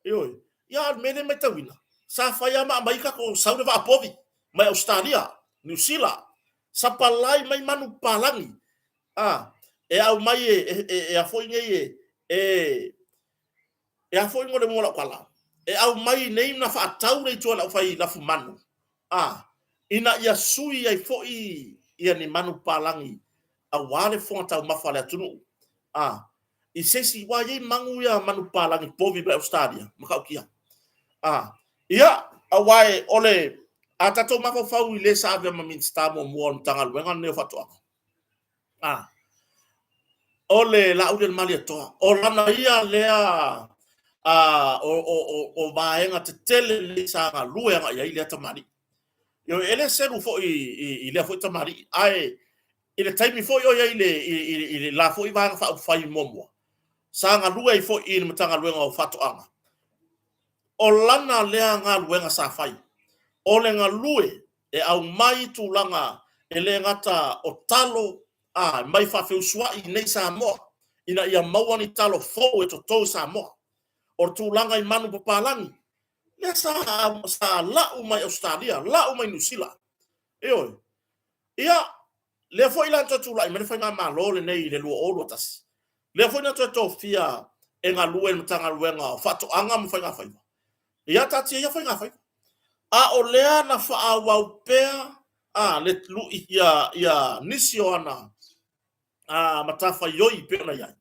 Ioe. Ia, a o le mea lea e matauina, sa fai lava ma aumai tatou sau le vaa povi mai Ausetalia, Niu Sila, sapalai mai manu papalagi, a, e aumai e a foi nei e, e a foi mo le uiga o lau tala, e aumai nei na faatau le itu a le aufai lafumanu, a, ina ia sui ai foi ia ni manu papalagi aua le fofoga taumafa a le atunuu, a, i se isi, aua e i ai manu ia manu papalagi povi mai Ausetalia, matautia. A, ia, aua o le, a tatou mafaufau i le sa avea ma Minisita muamua o le Matagaluega lenei o Faatoaga, A, o le Laaulialemalietoa, o lana ia lea a, o vaega tetele nei sa galue agai ai lea tamalii. Ioe, e le selu foi i lea foi tamalii, ae i le taimi foi o i ai i le la foi Vaega Faaupufai muamua, sa galue ai foi i le Matagaluega o Faatoaga, o lana lea galuega sa fai, o le galue e aumai tulaga e le gata o talo a mai faafeusuai i nei Samoa ina ia maua ni talo fou e toto i Samoa. O le tulaga i manu papalagi, lea sa, sa lau mai Ausetalia, lau mai Niu Sila. Ioe. Ia, lea foi la na toe tulai mai le faigamalo lenei i le 2021, lea foi na toe tofia e galue i le Matagaluega o Faatoaga ma Faigafaiva. Ia taatia ia faigafaiva. A o lea na faaauau pea a le lui ia, ia nisi o ana a, matafaioi pei ona i ai.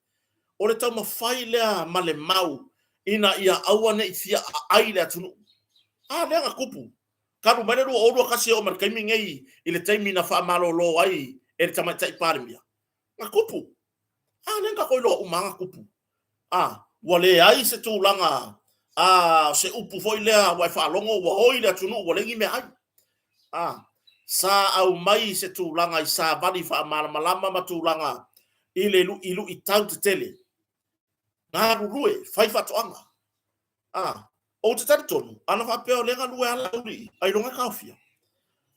O le taumafai lea ma le mau ina ia aua ne i fia aai le atunuu. A lea na tupu. Talu mai le 2021 e oo mai le taimi nei i le taimi na faamalolo ai e le Tamaitai Palemia, na tupu. A lea na tatou iloa uma lava na tupu. A, ua leai se tulaga, a, o se upu foi lea ua e faalogo ua oi le atunuu ua leai ni meaai. A, sa aumai se tulaga i savali faamalamalama ma tulaga i le luiluitau tetele. Galulue, fai faatoaga. A, ou te talitonu, ana faapea o lea e galue lava Laauli ailoga e taofia.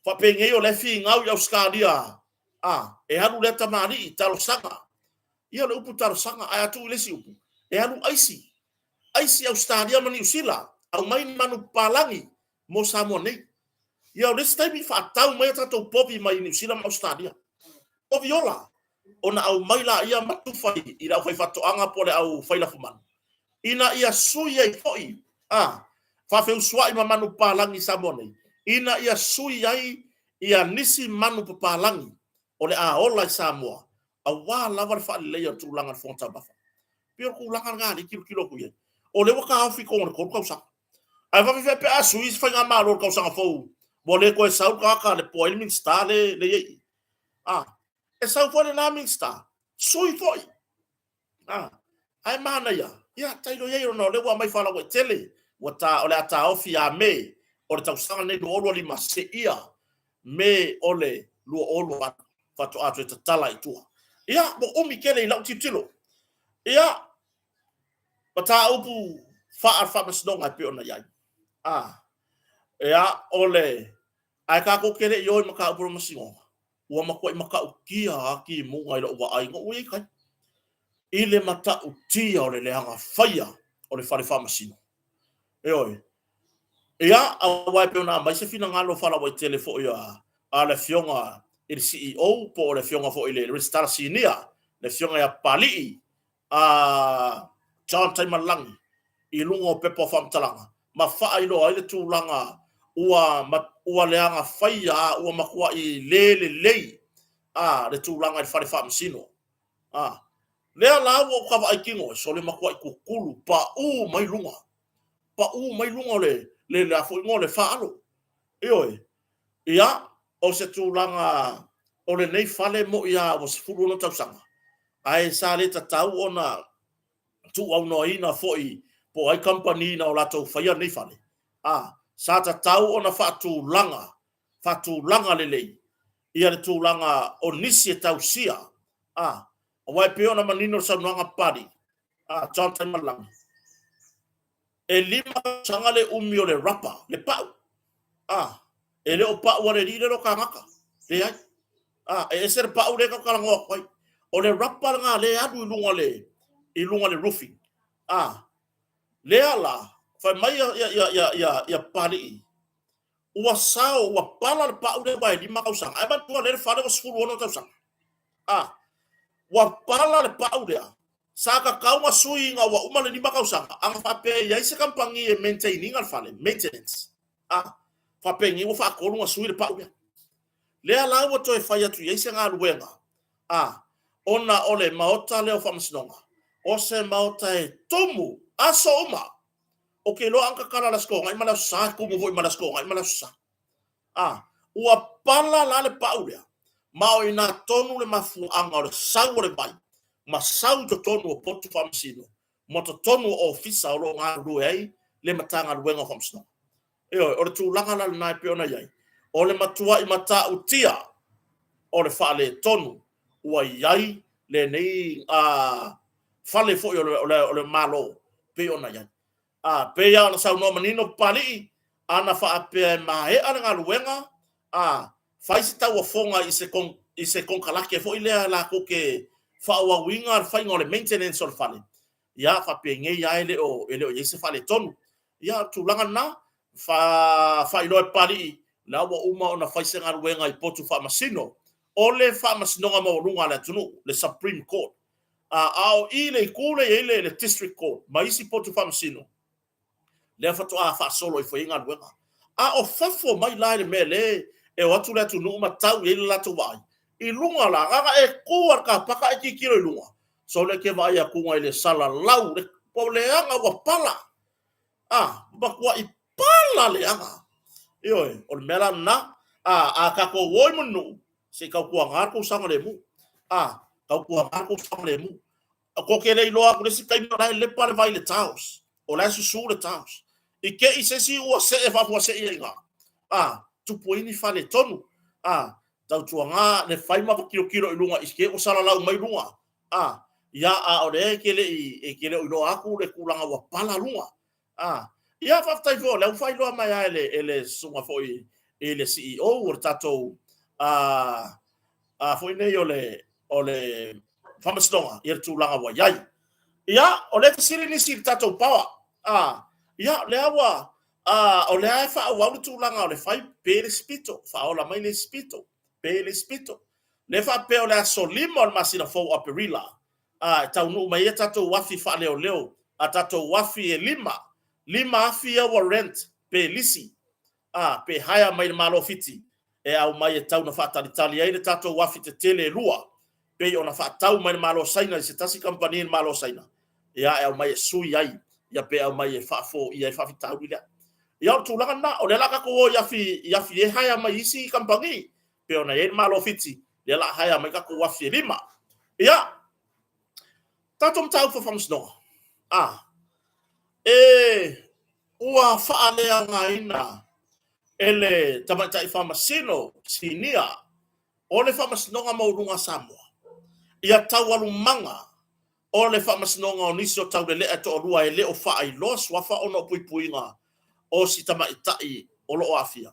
Faapenei o lea e finau i Ausetalia, a, e alu lea tamalii, talosaga. Ia o le upu talosaga, ae a tuu i le isi upu, e alu aisi. Aisi Ausetalia ma Niu Sila, aumai ni manu papalagi mo Samoa nei. Ia o le isi taimi faatau mai a tatou povi mai Niu Sila ma Ausetalia. Povi ola, ona aumai laia ma tufa i le aufaifaatoaga po o le aufai lafumanu, ina ia sui ai foi, a, faafeusuai ma manu papalagi i Samoa nei, ina ia sui ai ia nisi manu papalagi o le a ola i Samoa, aua lava le faaleleia o le tulaga i le fofoga taumafa. E pei o le tulaga lena lea e tilotilo atu i ai. O lea ua taofi i totonu o le 3 tausaga. Ae faapefea pe a sui se faigamalo i le tausaga fou, ua le toe sau le tagata le po ai le Minisita lea e i ai i i. A, e sau foi lena Minisita, sui foi. A, ae manaia, ia tailo i ai ona o lea ua aumai faalauaitele, ua ta, o le a taofi ia Me o le tausaga lenei 2025 seia Me o le 2028 faatoa toe tatala i tua. Ia, ua umi tele i lau tilotilo. Ia, mataupu faa-faamasinoga e pei ona i ai. A, ia, o le, ae tatou te le i o i mataupu o le masinoga, ua matuai matautia lava timuga i lou vaai, na ua i ai tai. I le matautia o le leaga faia o le fale faamasino. Ioe. Ia, aua e pei ona aumai se finagalo faalauaitele foi a le Afioga i le CEO po o le Afioga foi i le Resitala Sinia, le Afioga ia Papalii a John Taimalelagi i luga o pepa o faamatalaga ma faailoa ai le tulaga ua ua leaga faia a ua matuai le lelei a le tulaga i le fale faamasino. A lea la ua ou vaai kino e sole matuai tutulu paū mai luga, paū mai luga o le le le a foi igoa o le faalo. Ioe. Ia, o se tulaga o lenei fale mo'i a ua 16 tausaga. Ae sa le tatau ona tuuaunoaina foi po o ai kamupani na o latou faia lenei fale, a, sa tatau ona faatulaga, faatulaga lelei ia le tulaga o nisi e tausia, a, aua e pei ona manino le saunoaga a Papalii, a, John Taimalelagi, e 5 tausaga le umi o le rapa, le pau, a, e le o pau a le alii lea o tagata, leai. A, e ese le pau lea e talanoa atu ai. O le rapa lena lea e alu i luga le, i luga le roofing. A, lea la, fai mai ia, ia, ia, ia, ia, ia Papalii, ua sao, ua pala le pau lea aua e 5 tausaga. Ae manatua lea le fale ua 16 tausaga. A, ua pala le pau lea, sa tatau ona sui ina ua uma le 5 tausaga, a na faapea e i ai se kamupani e maintain ina le fale, maintenance. A, faapenei ua faatolu ona sui le pau lea. Lea la ua toe fai atu i ai se galuega, a, ona o le Maota lea o Faamasinoga, o se Maota e tumu aso uma. Ou te iloa a na tatala i le Aso Toonai ma le Aso Sa, e tumu foi ma le Aso Toonai ma le Aso Sa. A, ua pala la le pau lea, ma o i ina tonu le mafuaaga o le sau o le vai ma sau i totonu o potu faamasino ma totonu o ofisa o lo o galulue ai le Matagaluega o Faamasinoga. Ioe, o le tulaga la lena e pei ona i ai, o le matuai matautia o le faaletonu ua i ai lenei fale foi o le Malo pei ona i ai. A pei lava ona saunoa manino Papalii, a na faapea e maea le galuega, a fai se tauofoga i se i se konekarate foi lea latou te faaauauina le faiga o le maintenance o le fale, ia faapenei lava e le o e le o i ai se faaletonu. Ia, o le tulaga lena, faailoa e Papalii, la ua uma ona fai se galuega i potu faamasino o le Faamasinoga Maualuga a le atunuu, le Supreme Court. A o i le itu lea e i ai le District Court ma isi potu faamasino, lea faatoa faasolo ifo i ai galuega. A o fafo mai la i le mea lea e o atu le atunuu ma tau i ai le latou vaai, i luga la, na ona e tu lava i le kapaka e tilotilo i luga, sole e te vaai atu i le salalau, le leaga ua pala. A, matuai pala leaga. Ioe, o le mea la lena, a, a tatou o i Mulinuu, se i tautuana le tou saogalemu. A, tautuana le tou saogalemu. Tou te le iloa atu i le isi taimi o la e lepa le vai i le tiles, o la e susu le tiles. I te i se isi ua see faafuasei ai i ina, a, tupu ai ni faaletonu. A, tautuana le fai ma tilotilo i luga i te i ua salalau mai luga. A, ia, a o lea e te le i, e te le o iloa atu le tulaga ua pala luga. A, ia, faafetai foi o lea ua faailoa mai lava e le, e le susuga foi i le CEO o le tatou, a, a foi nei o le, o le Faamasinoga, ia le tulaga ua i ai. Ia, o lea e fesili nisi i le tatou power. A, ia, o lea ua, a, o lea e faaauau le tulaga o le fai pe le isi pito, faaola mai le isi pito, pe le isi pito. Lea faapea o le aso 5 o le masina fou o Aperila, a, e taunuu mai ai a tatou afi faaleoleo, a tatou afi e 5, 5 afi ia ua rent pe lisi, a, pe hire mai le Malo Fiti e aumai e tau na faatalitali ai le tatou afi tetele e lua, pei ona faatau mai le Malo Saina i se tasi kamupani i le Malo Saina, ia e aumai e sui ai, ia pe aumai e faafoia ai le faafitauli lea. Ia o le tulaga lena, o lea o le a tatou o i afi, i afi e hire mai isi kamupani, pei ona i ai le Malo Fiti, lea o le a hire mai tatou afi e 5. Ia, tatou mataupu faamasinoga, a, e, ua faaleaogaina e le Tamaitai Faamasino Sinia o le Faamasinoga Maualuga a Samoa ia taualumaga o le faamasinoga o nisi o taulelea e toalua e le o faailoa suafa ona o puipuiga o si tamaitai o lo o aafia.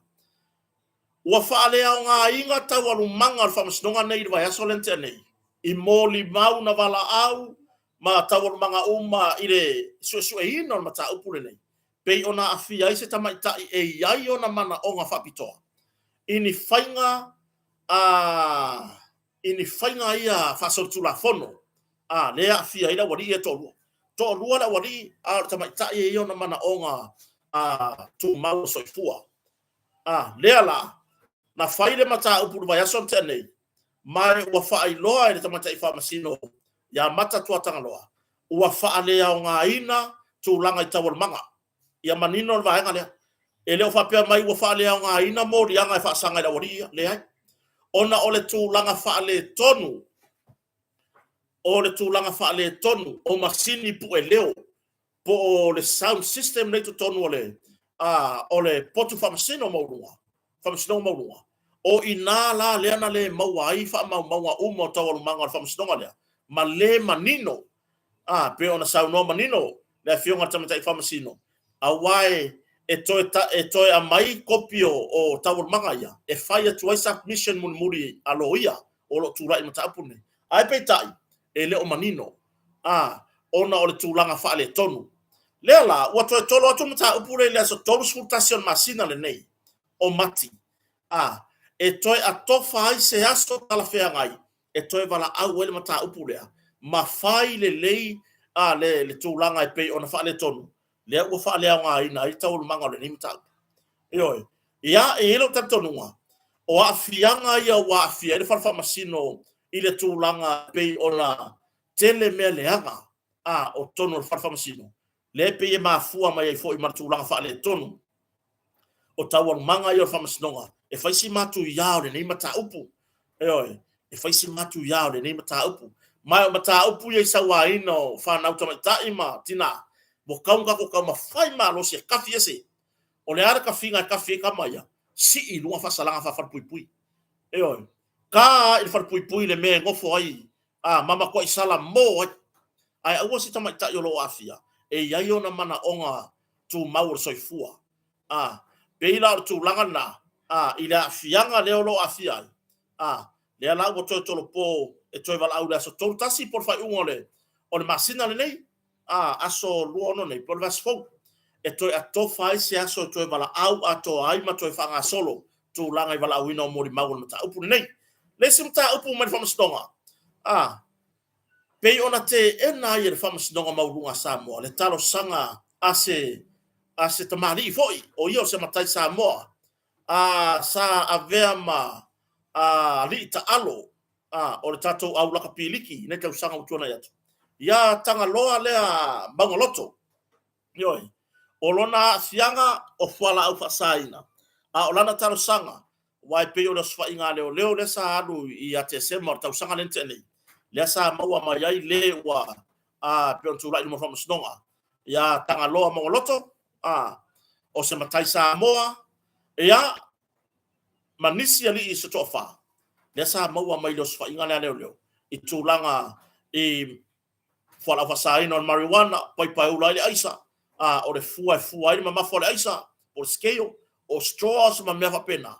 Ua faaleaogaina taualumaga o le faamasinoga nei i le vaiaso lea na tea nei, i molimau na valaau ma taualumaga uma i le suesueina o le mataupu lenei, pei ona aafia ai se tamaitai e i ai ona manaoga faapitoa i ni faiga a i ni faiga ia faasolitulafono a lea e aafia ai le aualii ia e toalua. Toalua le aualii a o le tamaitai e i ai ona manaoga a tumau o soifua. A lea la, na fai le mataupu i le vaiaso na tea nei, ma ua faailoa e le tamaitai faamasino ia Mata Tuatagaloa, ua faaleaogaina tulaga i taualumaga. Ia manino le vaega lea. E le o faapea mai ua faaleaogaina moliaga e faasaga i le aualii ia, leai. Ona o le tulaga faaletonu. o le tulaga faaletonu o masini pueleo po o le sound system lea i totonu o le o le potu faamasino maualuga, faamasinoga maualuga. O i ina la lea na le maua ai faamaumauga uma o taualumaga o le faamasinoga lea, ma le manino, a pei ona saunoa manino le Afioga i le Tamaitai Faamasino, aua e toe aumai kopi o taualumaga ia e fai atu ai submission mulimuli a loia o lo o tulai i le mataupu lenei. Ae peitai, e le o manino, a, ona o le tulaga faaletonu. Lea la, ua toe tolo atu le mataupu lea i le aso 31 o le masina lenei o Mati, a, e toe atofa ai se aso talafeagai e toe valaau ai le mataupu lea ma fai lelei a le tulaga e pei ona faaletonu, lea ua faaleaogaina ai taualumaga o lenei mataupu. Ioe. Ia, e i ai lou talitonuga, o aafiaga ia ua aafia ai le Fale Faamasino i le tulaga pei ona tele mea leaga a o totonu o le Fale Faamasino, lea e pei e mafua mai ai foi ma le tulaga faaletonu o taualumaga ia o le faamasinoga, e fai si matuia o lenei mataupu. Ioe, e fai si matuia o lenei mataupu. Ma o mataupu ia i sauaina o fanau tamaitai ma tina, ua tatau ona tatou taumafai malosi e tafi ese. O le a le tafiga e tafi ai tama ia? Sii i luga faasalaga faa-falepuipui. Ioe, ta i le falepuipui le mea e nofo ai a ma matuai salamo ai. Ae aua se tamaitai o lo o aafia e i ai ona manaoga tumau o le soifua. A, pei la o le tulaga lena, a, i le aafiaga lea o lo o aafia ai, a, lea la ua toe tolopo e toe valaau i le aso 31 po o le faaiuga o le masina lenei, a, aso 26 nei po o le vaiaso fou, e toe atofa ai se aso e toe valaau atoa ai ma toe faagasolo tulaga i valaauina o molimau o le mataupu lenei. Le isi mataupu mai le Faamasinoga, a, pei ona teena ai e le Faamasinoga Maualuga a Samoa le talosaga a se tamalii foi, o ia o se matai Samoa, a sa avea ma alii taalo o le tatou au lakapiliki i nei tausaga ua tuanai atu, ia Tagaloa lea Maugaloto. Ioe, o lona aafiaga o fualaau faasaina, a o lana talosaga, aua e pei o le osofaiga a leoleo lea sa alu ia Tesema o le tausaga lea na tea nei, lea sa maua mai ai le ua pei ona tulai i luma o le faamasinoga ia Tagaloa Maugaloto, o se matai Samoa, ia, ma nisi alii se toafa, lea sa maua mai le osofaiga lea a leoleo i tulaga i fualaau faasaina o le marijuana, paipa e ula ai le aisa, a o le fua e fua ai le mamafa o le aisa, po o le scale, o straws ma mea faapena,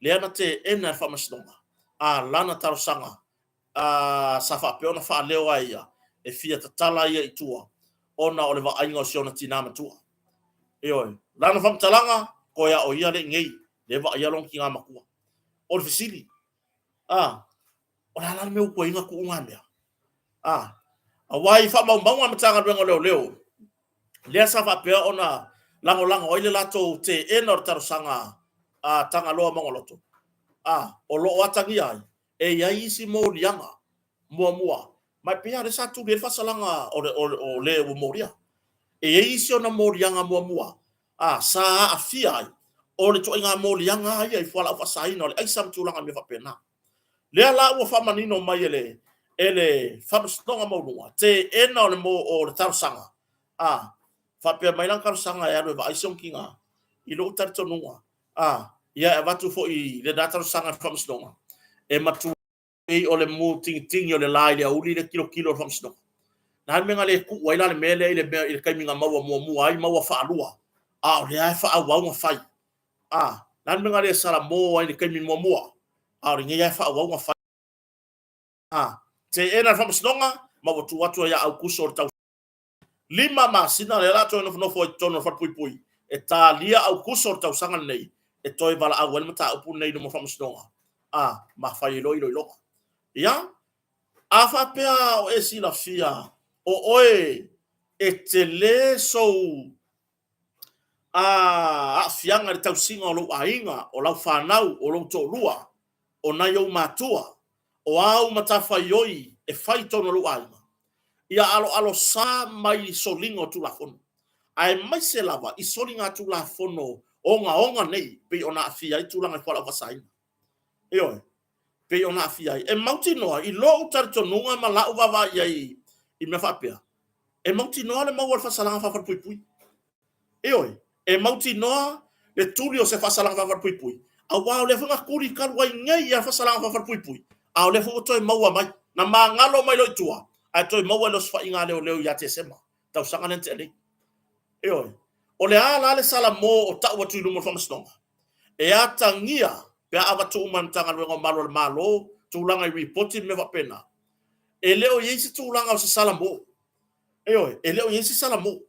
lea na teena e le faamasinoga a lana talosaga a sa faapea ona faaleo a ia e fia tatala ia i tua ona o le vaaiga o si ona tinā matua. Ioe, lana faamatalaga, toe a o ia le i nei, lea e vaaia lona tinā matua. O le fesili, a, o le a la le mea ua tuai ai ona tuu na mea? A, aua i faamaumauga a le Matagaluega o Leoleo, lea sa faapea ona lagolago ai le latou teena o le talosaga a Tagaloa Maugaloto, a, o lo o atagia ai, e i ai isi moliaga muamua, ma e pei lava o lea sa tuli ai le faasalaga o le ua molia. E i ai isi ona moliaga muamua, a, sa aafia ai, o le ituaiga moliaga lava ia i fualaau faasaina o le aisa ma tulaga mea faapena. Lea la ua faamanino mai e le e le Faamasinoga Maualuga, teena o le mo o le talosaga, a, faapea mai lana talosaga e alu e vaai si ona tina, i lou talitonuga, a, ia e avatu foi lena talosaga i le Faamasinoga, e matua pei o le mutingitigi o le la i le aoauli le tilotilo o le Faamasinoga. Na le mea na le tuu ai la le mea lea i le mea i le taimi na maua muamua ai maua faalua, a o lea e faaauau ona fai. A, na le mea na le salamo ai i le taimi muamua, a o lenei lava e faaauau ona fai. A, teena le Faamasinoga ma ua tuu atu ai ia Aukuso o le tau 5 masina lea o le a toe nofonofo ai i totonu o le falepuipui e talia Aukuso o le tausaga lenei e toe valaau ai le mataupu lenei i luma o le Faamasinoga, a, ma fai ai loa iloiloga. Ia, a faapea o e silafia o oe e tele sou aafiaga i le tausiga o lou aiga, o lau fanau, o lou toalua, o nai ou matua, o āu matafaioi e fai i totonu o lou aiga, ia aloalosa mai i soliga o Tulafono, aemaise lava i soligatulafono ogaoga nei pei ona aafia ai tulaga i fualaau faasaina. Ioe. pei ona aafia ai. E mautinoa i lou talitonuga ma la'u vaavaai i ai i mea faapea, e mautinoa le maua o le faasalaga faafalepuipui. Ioe, e mautinoa le tuli o se faasalaga faafalepuipui, aua o lea foi na tuli talu ai nei ia faasalaga faafalepuipui, a o lea foi ua toe maua mai. Na magalo mai loa i tua, ae toe maua i le osofaiga a leoleo ia Tesema, tausaga lea na tea nei. Ioe, o le a la le salamo o tau atu i luma o le faamasinoga? E atagia pe a avatu uma e le Matagaluega o Malu o le Malo tulaga i ripoti ma mea faapena. E le o i ai se tulaga o se salamo. Ioe, e le o i ai se salamo.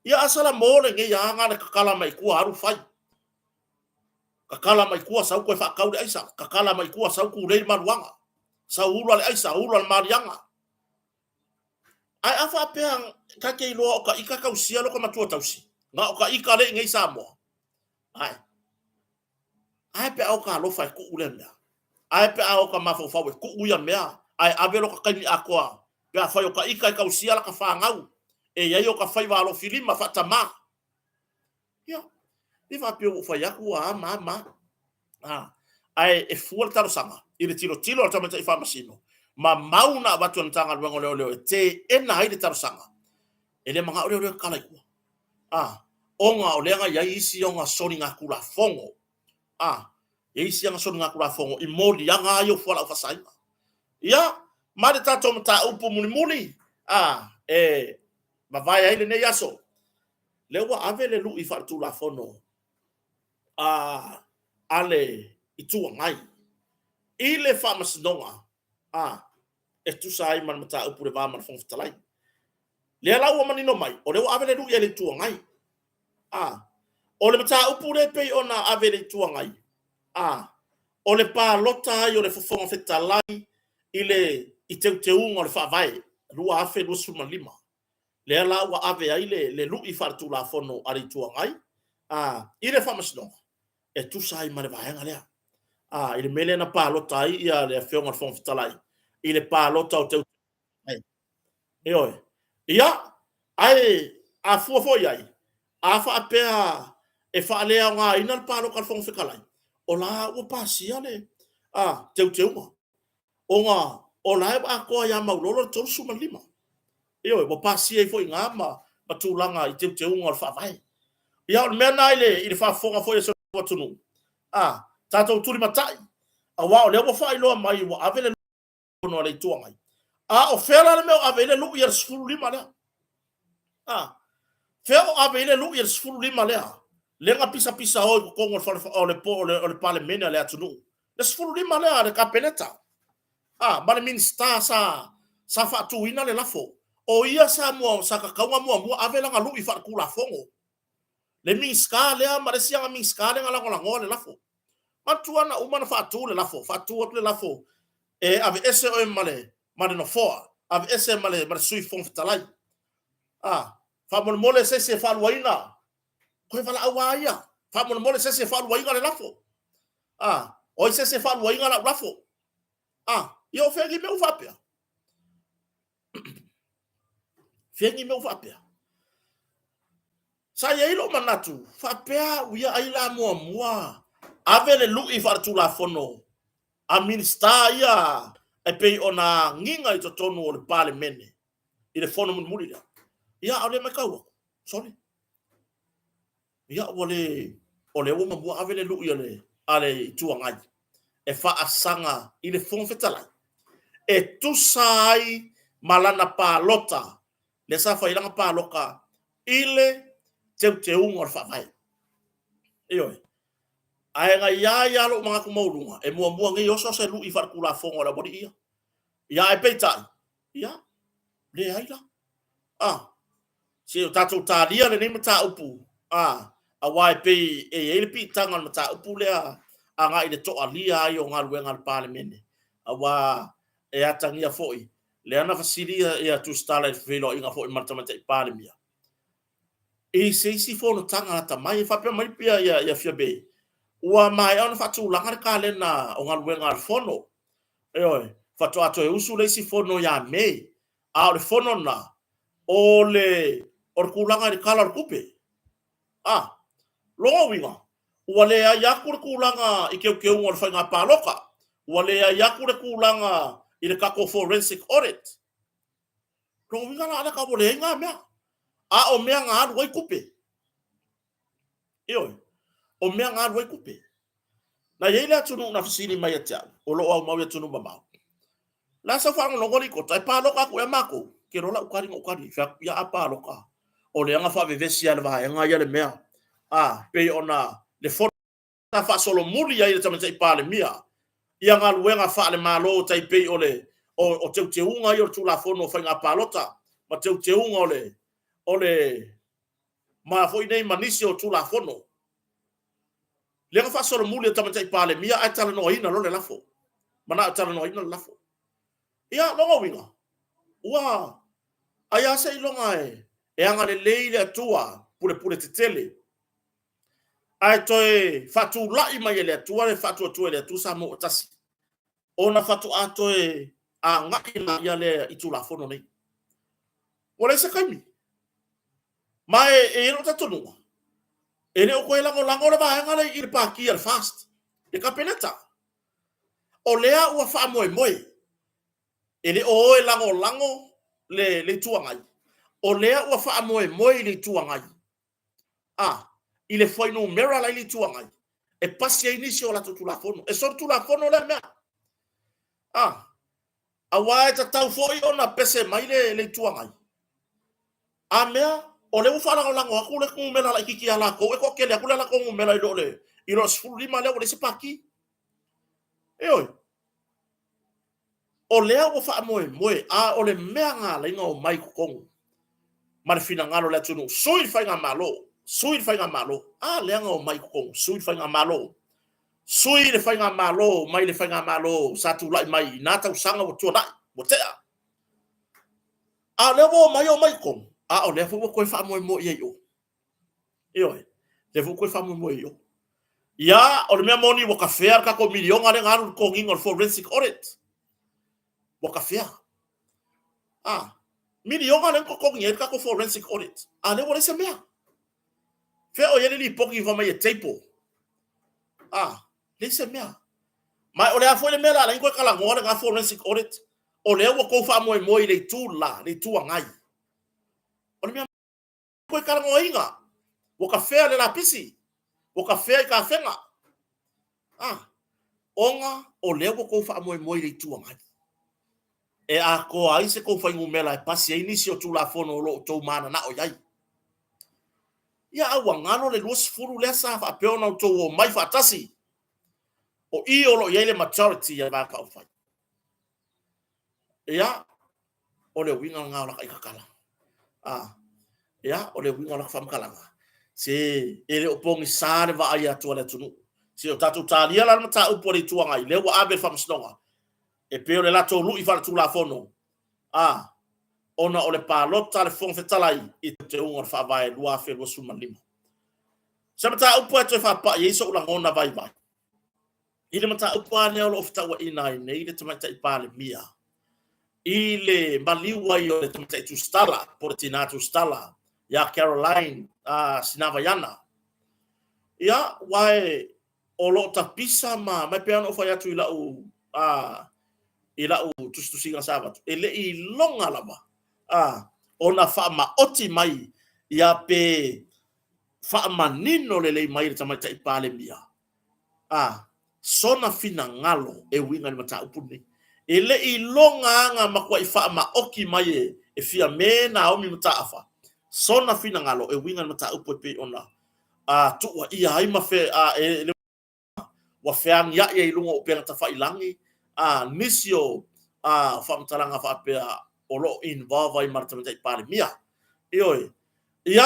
Ia a salamo lenei a na o le tatala mai tua alu fai. Tatala mai tua sau toe faatau le aisa, tatala mai tua sau tulei le maluaga, sau ula le aisa, ula le maliaga. Ae a faapea ta te iloa o ta ita tausia lo ta matua tausi, na o ta ita lea i inei i Samoa. Ae, ae pe a o ta alofa e tuu lea mea. Ae pe a o ta mafaufau e tuu ia mea, ae ave lo ta taimi atoa pe afai o ta ita e tausia lata fanau, e i ai o ta faiva alofilima faatamā. Ia, e faapea ua ou fai atu ua a ma a ma a. Ae e fua le talosaga i le tilotilo a le tamaitai faamasino ma mau na avatu e le Matagaluega o Leoleo e teena ai le talosaga. E le manao leoleo e tatala i tua. A, ona o lea na i ai isi ona soligatulafono. A, e i ai isi ana soligatulafono i moliaga lava ia o fualaau faasaina. Ia, ma le tatou mataupu mulimuli, a, e vavae ai lenei aso, lea ua ave le lui faaletulafono a, a le Itu Agai i le Faamasinoga, a, e tusa ai ma le mataupu i le va ma le Fofoga Fetalai. Lea la ua manino mai, o lea ua ave le lui a le Itu Agai. A, o le mataupu lea e pei ona ave i le Itu Agai, a, o le palota ai o le Fofoga Fetalai i le i teuteuga o le Faavae 2025. Lea la ua ave ai le, le lui faaletulafono a le Itu Agai a, i le Faamasinoga e tusa ai ma le vaega lea. A, i le mea lea na palota ai ia le Afioga i le Fofoga Fetalai i le palota o teuteuga. Ioe. Ia, ae a fua foi i ai, a faapea e faaleaogaina le palota a le Fofoga Fetalai, o la ua pasia le a, teuteuga, ona o la e ua atoa ia Maulolo le 35. Ioe, ua pasia ai foi i ina ma, ma tulaga i teuteuga o le Faavae. Ia, o le mea lena i le, i le faafofoga foi a si o atunuu, a, tatou tulimatai, aua o lea ua faailoa mai ua ave le a le Itu Agai. A o fea la le mea o ave ai le lui a le 15 lea? A, fea o ave ai le lui a le 15 lea? Lea na pisapisa o i totonu o le fale, o le, o le, o le Palemene a le atunuu. Le 15 lea a le Kapeneta. A, ma le Minisita sa, sa faatuina le lafo. O ia sa mua, sa tatau ona muamua ave lana lui faaletulafono. Le Minisita lea ma le isi ana Minisita lea na lagolagoa le lafo. Manatua na uma ona faatu le lafo, faatu atu le lafo e aveese oe ma le, ma le nofoa, aveese ma le, ma le Sui Fofoga Fetalai. A, faamolemole se isi e faaluaina, toe valaau a ia, faamolemole se isi e faaluaina le lafo. A, o ai se isi e faaluaina lau lafo? A, ia o fea nei mea ua faapea? Fea nei mea ua faapea? Sa i ai lou manatu, faapea au ia ai la muamua ave le lui faaletulafono a Minisita ia e pei ona agiga i totonu o le Palemene i le fono mulimuli lea. Ia, a o lea e matau atu, sole. Ia, ua le, o lea ua muamua ave le lui a le, a le Itu Agai e faasaga i le Fofoga Fetalai e tusa ai ma lana palota, lea sa fai ai lana palota i le teuteuga o le Faavae. Ioe. Ae na i ai lava lou manatu maualuga, e muamua nei oso se lui faaletulafono a le aualii ia. Ia, ae peitai, ia, leai la. Ah, se o tatou talia lenei mataupu, ah, aua e pei e i ai le piitaga o le mataupu lea agai i le toalia ai o galuega a le Palemene, aua e atagia foi lea na fesili ia Tusitala i le feiloaiga foi ma le Tamaitai Palemia i se isi fonotaga lata mai, e faapea mai pia ia, ia Fiame, ua maea ona faatulaga le kalena o galuega a le fono. Ioe, faatoa toe usu le isi fono ia Mei, a o le fono lena, o le, o le tulaga i le Tala o le Tupe. A, lona uiga, ua leai atu le tulaga i teuteuga o le faiga palota. Ua leai atu le tulaga i le tatou forensic audit. Lona uiga la alaka ua leai na mea. A o mea na alu ai tupe. Ioe, o mea na alu ai tupe. Na i ai le atunuu na fesili mai ia te au, o lo o aumau i atunuu mamao. La sau faalogologo alii Kota, e palota atu ea matou? Ke iloa lau tali na ou tali, fai atu, ia a palota. O lea na faavevesi lava e le vaega ia le mea. A, pei ona le fono sa faasolomuli ai e le Tamaitai Palemia ia galuega faale-Malo tai pei o le o teuteuga ia o le Tulafono o Faiga Palota ma teuteuga o le o le ma foi nei ma nisi o Tulafono. Lea na faasolomuli e le Tamaitai Palemia ae talanoaina loa le lafo. Manao e talanoaina le lafo. Ia, lona uiga, ua ai lava seiloga e agalelei le Atua pulepule tetele ae toe faatulai mai e le Atua le faatuatua i le Atua Samoa ua tasi, ona faatoa toe agai laia lea i Tulafono nei. Ua leai se taimi. Ma e i ai lou talitonuga, e le o toe lagolago le vaega lea i le Pati a le FAST, le Kapeneta. O lea ua faamoemoe, e le o o e lagolago le Itu Agai, o lea ua faamoemoe i le Itu Agai A, i le fuainumera la i le Itu Agai e pasi ai nisi o latou Tulafono. E solitulafono lea mea. A, aua e tatau foi ona pese mai le Itu Agai. A mea, o lea ua faalagolago atu le numera laitiiti ia latou, e toatele atu le latou numera i lo le 15 lea ua leai se pati. Ioe. O lea ua faamoemoe, a o le mea na ala ai ona omai i totonu ma le finagalo o le atunuu, sui le faigamalo, sui le faigamalo. A lea na omai i totonu, sui le faigamalo, sui le faigamalo mai le faigamalo sa tulai mai i na tausaga ua tuanai, ua tea. A o lea ua omai omai i totonu, a o lea foi ua toe faamoemoe i ai i o. Ioe, lea foi ua toe faamoemoe i o. Ia, o le mea moni ua tafea le tatou miliona lea na alu i le totogiina o le forensic audit. Ua tafea. A, miliona lea na totogi ai le tatou forensic audit, a lea ua leai se mea. Fea o i ai le lipoti fai mai e table? A, leai se mea. Ma o le a foi le mea la ala ai ona toe talanoa lena forensic audit? O lea ua tou faamoemoe i le itu la, le Itu Agai. O le mea Toe talanoaina, ua tafea le lapisi, ua tafea i tafega. A, ona o lea ua tou faamoemoe i le Itu Agai e atoa ai se tou fuainumera e pasi ai nisi o Tulafono o lo o outou mananao i ai. Ia, a ua galo le 20 lea sa faapea ona outou omai faatasi, o i o lo o i ai le majority a le Vaega Faaupufai. Ia, o le uiga lena o laka aitatala. A, ia, o le uiga o laka faamatalaga, se e le o pogisa le vaai atu a le atunuu. Se o tatou talia la le mataupu a le Itu Agai, lea ua ave i le Faamasinoga, e pei o le latou lui faaletulafono, a, ona o le palota a le Fofoga Fetalai i teuteuga o le Faavae 2025. Se mataupu e toe faapai ai sou lagona vaivai, I le mataupu lava lea o lo o fetauaiina ai nei le Tamaitai Palemia i le maliu ai o le Tamaitai Tusitala po o le Tina Tusitala ia Caroline Sinavaiana. Ia, aua o lo o tapisa ma, ma e pei ona ou fai atu i lau, i lau tusitusiga sa avatu, e le i iloga lava ona faamaoti mai ia pe faamanino lelei mai e le Tamaitai Palemia a sona finagalo e uiga i le mataupu lenei. E le i iloga aga matuai faamaoti mai e Fiame Naomi Mataafa sona finagalo e uiga i le mataupu e pei ona tuuaia ai ma fe, a, e, le, ua feagiai ai i luga o upega tafailagi a nisi o a, faamatalaga faapea o lo o involve ai ma le Tamaitai Palemia. Ioe. Ia,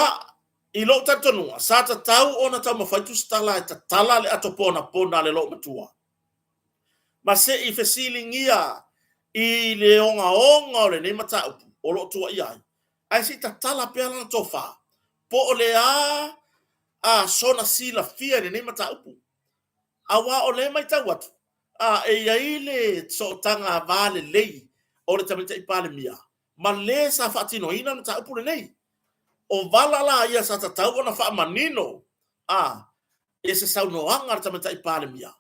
I lou talitonuga, sa tatau ona taumafai Tusitala e tatala le ato ponapona a le loomatua, ma se i fesiligia i le ogaoga o lenei mataupu o lo o tuuaia ai, ae se i tatala pea lana tofa, po o le a a sona silafia i lenei mataupu. Aua o lea e matau atu, a e i ai le sootaga va lelei o le Tamaitai Palemia ma le sa faatinoina le mataupu lenei. O vala la ia sa tatau ona faamanino a e se saunoaga a le Tamaitai Palemia.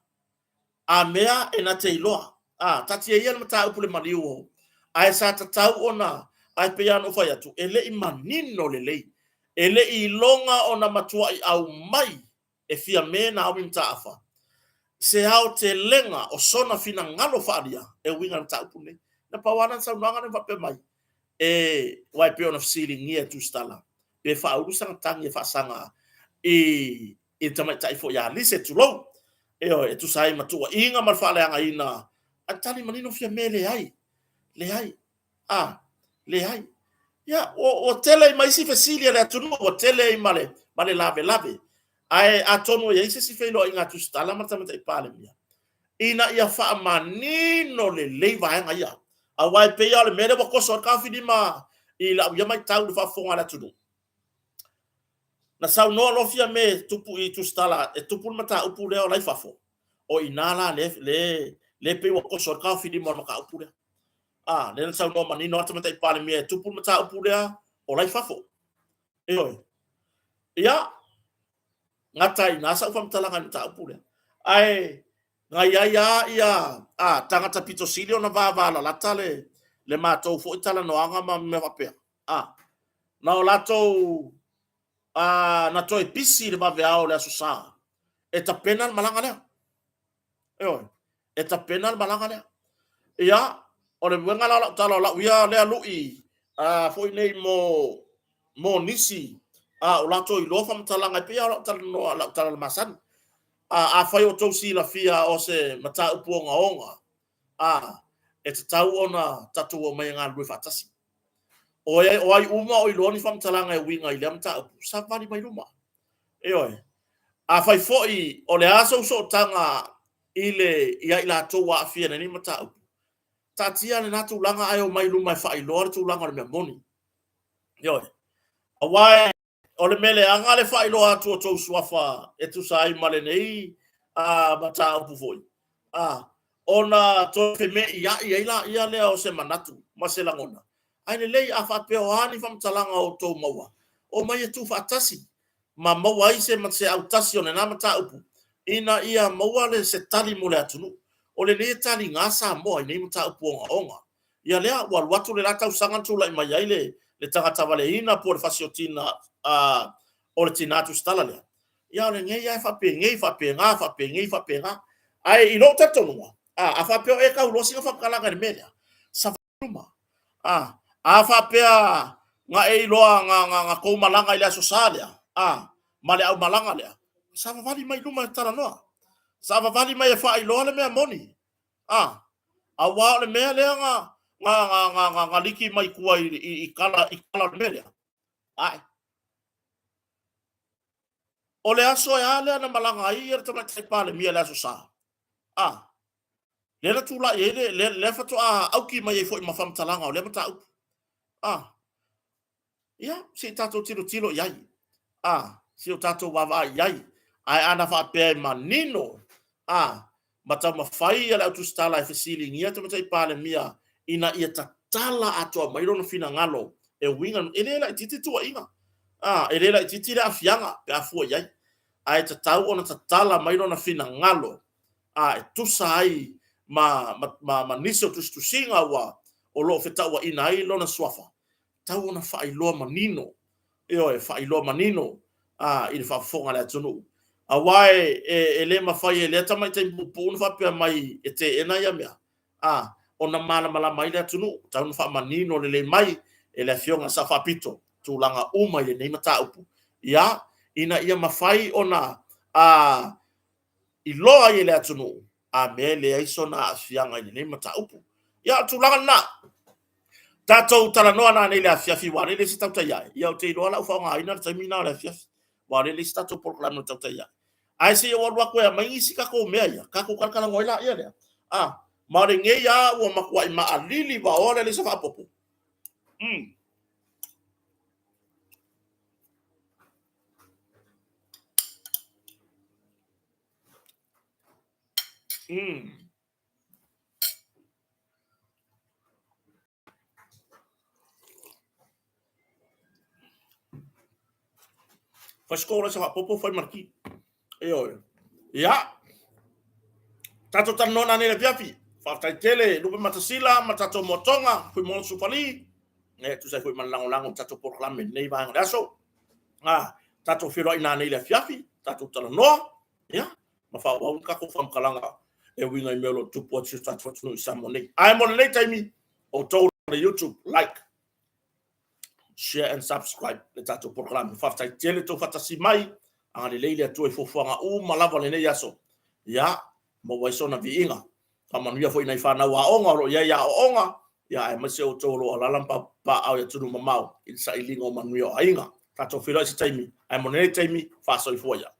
A mea e na te iloa, a, taatia ia le mataupu le maliu o, ae sa tatau ona, ae pei lava ona ou fai atu, e le i manino lelei, e le i iloga ona matuai aumai e Fiame Naomi Mataafa se aotelega o sona finagalo faaalia e uiga i le mataupu lenei. Na pau lava lana saunoaga lea na faapea mai, e, aua e pei ona fesiligia e Tusitala, pe faaulu sana tagi e faasaga i le tamaitai foi ia Lise, tulou, ioe, e tusa ai ma tuuaiga ma le faaleagaina, ae tali manino Fiame, leai, leai, a, leai. Ia, ua tele ai ma isi fesili a le atunuu, ua tele ai ma le lavelave. Ae atonu e i ai se isi feiloaiga a Tusitala ma le Tamaitai Palemia, ina ia faamanino lelei vaega ia. Aua e pei lava o le mea lea ua toso ai le taofilima i lau ia matau i le faafofoga a le atunuu. Na saunoa loa Fiame e tupu i Tusitala, e tupu le mataupu lea o la e i fafo, o i ina la lea e pei ua toso ai le taofilima o le mataupu lea. A, lea na saunoa manino lava le Tamaitai Palemia e tupu le mataupu lea o la e i fafo. Ioe. Ia, gata ai i ina sau faamatalaga i le mataupu lea. Ae na i ai lava ia a, tagata pito sili ona vavalalata le matou foi talanoaga ma mea faapea. A, na o latou a, na toe pisi le vaveao o le Aso Sa e tapena le malaga lea. Ioe, e tapena le malaga lea. Ia, o le uiga la o lau tala o lau ia lea lui a, foi nei mo nisi a o latou iloa faamatalaga e pei lava o lau talanoa, lau tala masani. A, afai o outou silafia o se mataupu ogaoga, a, e tatau ona tatou omai e galulue faatasi. O ai uma o iloa ni faamatalaga e uiga i lea mataupu, savali mai luma. Ioe. Afai foi o le a sou sootaga i le ia i latou ua aafia i lenei mataupu, taatia lena tulaga ae omai i luma e faailoa le tulaga o le mea moni. Ioe. Aua o le mea leaga le faailoa atu o tou suafa e tusa ai ma lenei mataupu foi, ona toe feme'ia'i ai laia lea o se manatu ma se lagona. Ae lelei a faapea o a ni faamatalaga o outou maua, omai e tuufaatasi ma maua ai se autasi o lena mataupu ina ia maua le se tali mo le atunuu. O lenei e taliga Samoa i nei mataupu ogaoga. Ia lea, ua alu atu le la tausaga na tulai mai ai le tagata valeina po o le fasiotina o le tina tusitala lea. Ia o lenei lava e faapenei, faapena, faapenei, faapena. Ae i lou talitonuga, a faapea o e tau loa sina faamatalaga i le mea lea, savali luma. A faapea na e iloa na tou malaga i le Aso Sa lea, ma le aumalaga lea, savavali mai luma e talanoa. Savavali mai e faailoa le mea moni. Aua o le mea lea na liki mai tua i tala o le mea lea. Ae. O le aso e a lea na malaga ai le Tamaitai Palemia i le Aso Sa? A. Lea na tulai ai le, lea faatoa auki mai ai foi ma faamatalaga o lea mataupu. A. Ia, se i tatou tilotilo i ai. A, se i o tatou vaavaai i ai. Ae ana faapea e manino, a, ma taumafai le au tusitala e fesiligia le Tamaitai Palemia ina ia tatala atoa mai lona finagalo e uiga, e le laitiiti tuuaiga, a, e le laitiiti le aafiaga pe a fua i ai, ae tatau ona tatala mai lona finagalo, a, e tusa ai ma nisi o tusitusiga ua o lo o fetauaina ai lona suafa, tatau ona faailoa manino, ioe, faailoa manino i le faafofoga a le atunuu. Aua e le mafai e lea tamaitai puupuu ona faapea mai e teena ia mea, ona malamalama ai le atunuu. Tatau ona faamanino lelei mai e le Afioga i le Sao Faapito tulaga uma i lenei mataupu, ia, ina ia mafai ona iloa ai e le atunuu a mea e leai sona aafiaga i lenei mataupu. Ia, o le tulaga lena. Tatou talanoa nanei i le afiafi, aua o lea e leai se tautai ae. Ia, ou te iloa o le a ou faaaogaina le taimi lena o le afiafi, aua o lea e leai se tatou polokalame o le tautai ae. Ae se i ou alu atu e aumai nisi tatou mea ia, tatou talatalanoa ai laia lea. A, ma o lenei lava ua matuai maaalili vaoa le alaisa faaopoopo. Fai score sa faapopo fai marki. Ioe. Ia. Tatou talanoa nanei i le afiafi. Faafetai tele Lupe Matasila ma tatou Moatoga, Fuimaono Sufali, e tusa ai foi ma le lagolago i le tatou polokalame i lenei vaega o le aso. Tatou feiloai nanei i le afiafi, tatou talanoa, ia, ma faaauau le tatou faamatalaga e uiga i mea o lo o tutupu atu i si o tatou atunuu i Samoa nei. Ae mo lenei taimi, outou le YouTube, like, share and subscribe le tatou polokalame. Faafetai tele tou faatasi mai, agalelei le Atua i fuafuaga uma lava o lenei aso. Ia, maua ai sona viiga. Faamanuia foi i nai fanau aoga o lo o i ai aoaoga, ia aemaise outou o lo o alaala ma papaaao i atunuu mamao i le sailiga o manuia o aiga. Tatou feiloai i se taimi, ae mo lenei taimi, faasoifua ia.